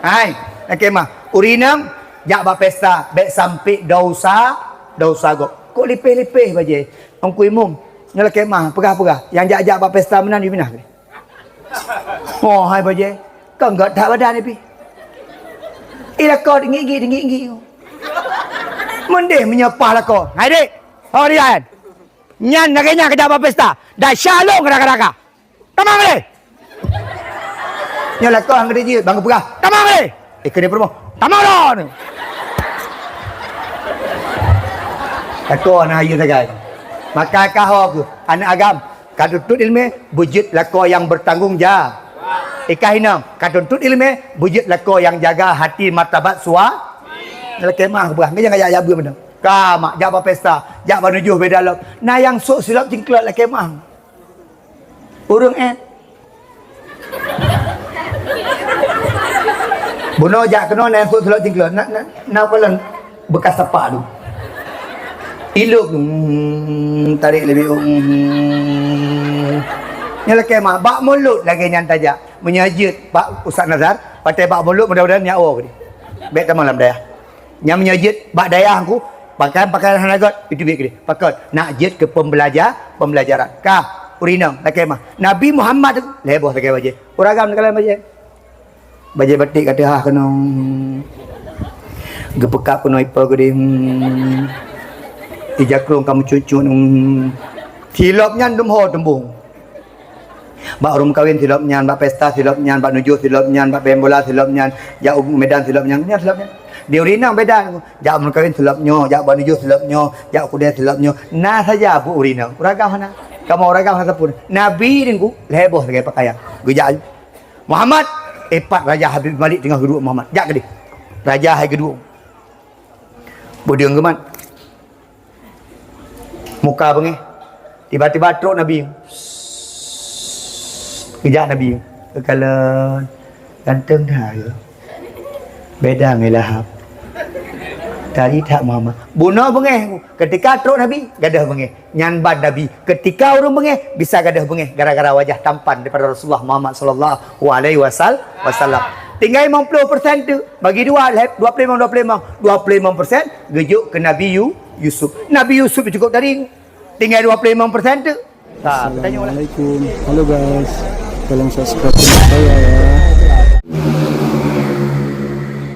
Hai, lakèe mah. Ureueng inong jak bak pesta, bèk sampék desya, desya gob. Kok lipéh-lipéh bajèe. Teungku Imum, nyoe lakèe mah, peugah-peugah. Nyang jak-jak bak pesta meunan, you minah. Oh, hai bajèe. Kon gèt that badan pih. I lakoe teunggik-nggik, teunggik-nggik. Meudeh meunyoe paih lakoe. Hai dék. Oh, Rian. Nyan lagèe nyan keu jak bak pesta. Desya lôn keu raga-raga. Tamong lé. Nyoe lakoe han geuteujeuet, ban geupeugah, "Tamong lé!" Eh, keuneuk peurumoh, "Tamong lôn!" Lakoe na hayeu sagai. Maka ka ho keuh, aneuk agam, ka tuntut ileumèe, beujeuet lakoe nyang bertanggung ja-, eh, ka inong, ka tuntut ileumèe, beujeuet lakoe nyang jaga hati martabat sua-, lakèe mah geupeugah, nyan jak, jak beuet meunan. Ka mak, jak bak pesta, jak bak nujoh beda lom. Na nyang sôk silop cingklot lakèe mah. Ureueng, eh. Bunoe jak keunoe na sôk silop cingklot. Na, na, na kalon beukas sapak tu. Ilop tu. Hmm, tarek lé biôh. Hmm. Nyan lakèe mah, bak mulod lagèe nyan tajak. Meunyoe jeuet bak Ustaz Nazar, watèe bak mulod mudah-mudahan nyak woe keudéh. Bèk tamong lam dayah. Nyang meunyoe jeuet bak dayah ku, pakaian-pakaian hana göt, itu biet keudéh. Pakon, nak jeuet keu pembelaja-, pembelajaran. Ka, ureueng inong, lakèe mah. Nabi Muhammad tu, lhèe boh sagai bajèe. Ureueng agam neukalon bajèe. Bajèe batik ka teuhah keunoe. Geupeukab keunoe ipo keudéh. Hmm. Ija krông ka meucut-cut. Hmm. Silop nyan dum ho teumbông. Bak ureueng meukawen silop nyan, bak pesta silop nyan, bak nujoh silop nyan, bak bèen bola silop nyan, jak u Medan silop nyan, nyan silop nyan. Di ureueng inong beda, jak ureueng meukawen silop nyoe, jak bak nujoh silop nyoe, jak u keudè silop nyoe. Na saja buet ureueng inong. Ureueng agam hana. Kamoe ureueng agam hana sapeue. Nabi teungku, lhèe boh sagai pakaian. Geujak. Muhammad, eh, pat Raja Habib Malik teungoh geuduek Muhammad. Jak keudéh. Raja hai geuduek. Beudeueng geumat. Muka beungéh. Tiba-tiba trok Nabi. Geujak Nabi. Geukalon. Ganteng that. Beda ngon Lahab. Tari that Muhammad. Bunoe beungéh. Ketika trok Nabi, gadôh beungéh. Nyan ban Nabi. Ketika ureueng beungéh, bisa gadôh beungéh. Gara-gara wajah tampan daripada Rasulullah Muhammad sallallahu alaihi wasal-, wasallam. Tinggai limong ploh persen tu. Bagi dua, lhèe, dua ploh limong, dua ploh limong. Dua ploh limong persen geujok keu Nabi Yu-, Yusuf. Nabi Yusuf cukup tadi. Tinggai dua puluh lima persen tu. Ha, tanya ulang. Assalamualaikum. Halo guys. Tolong subscribe channel saya ya.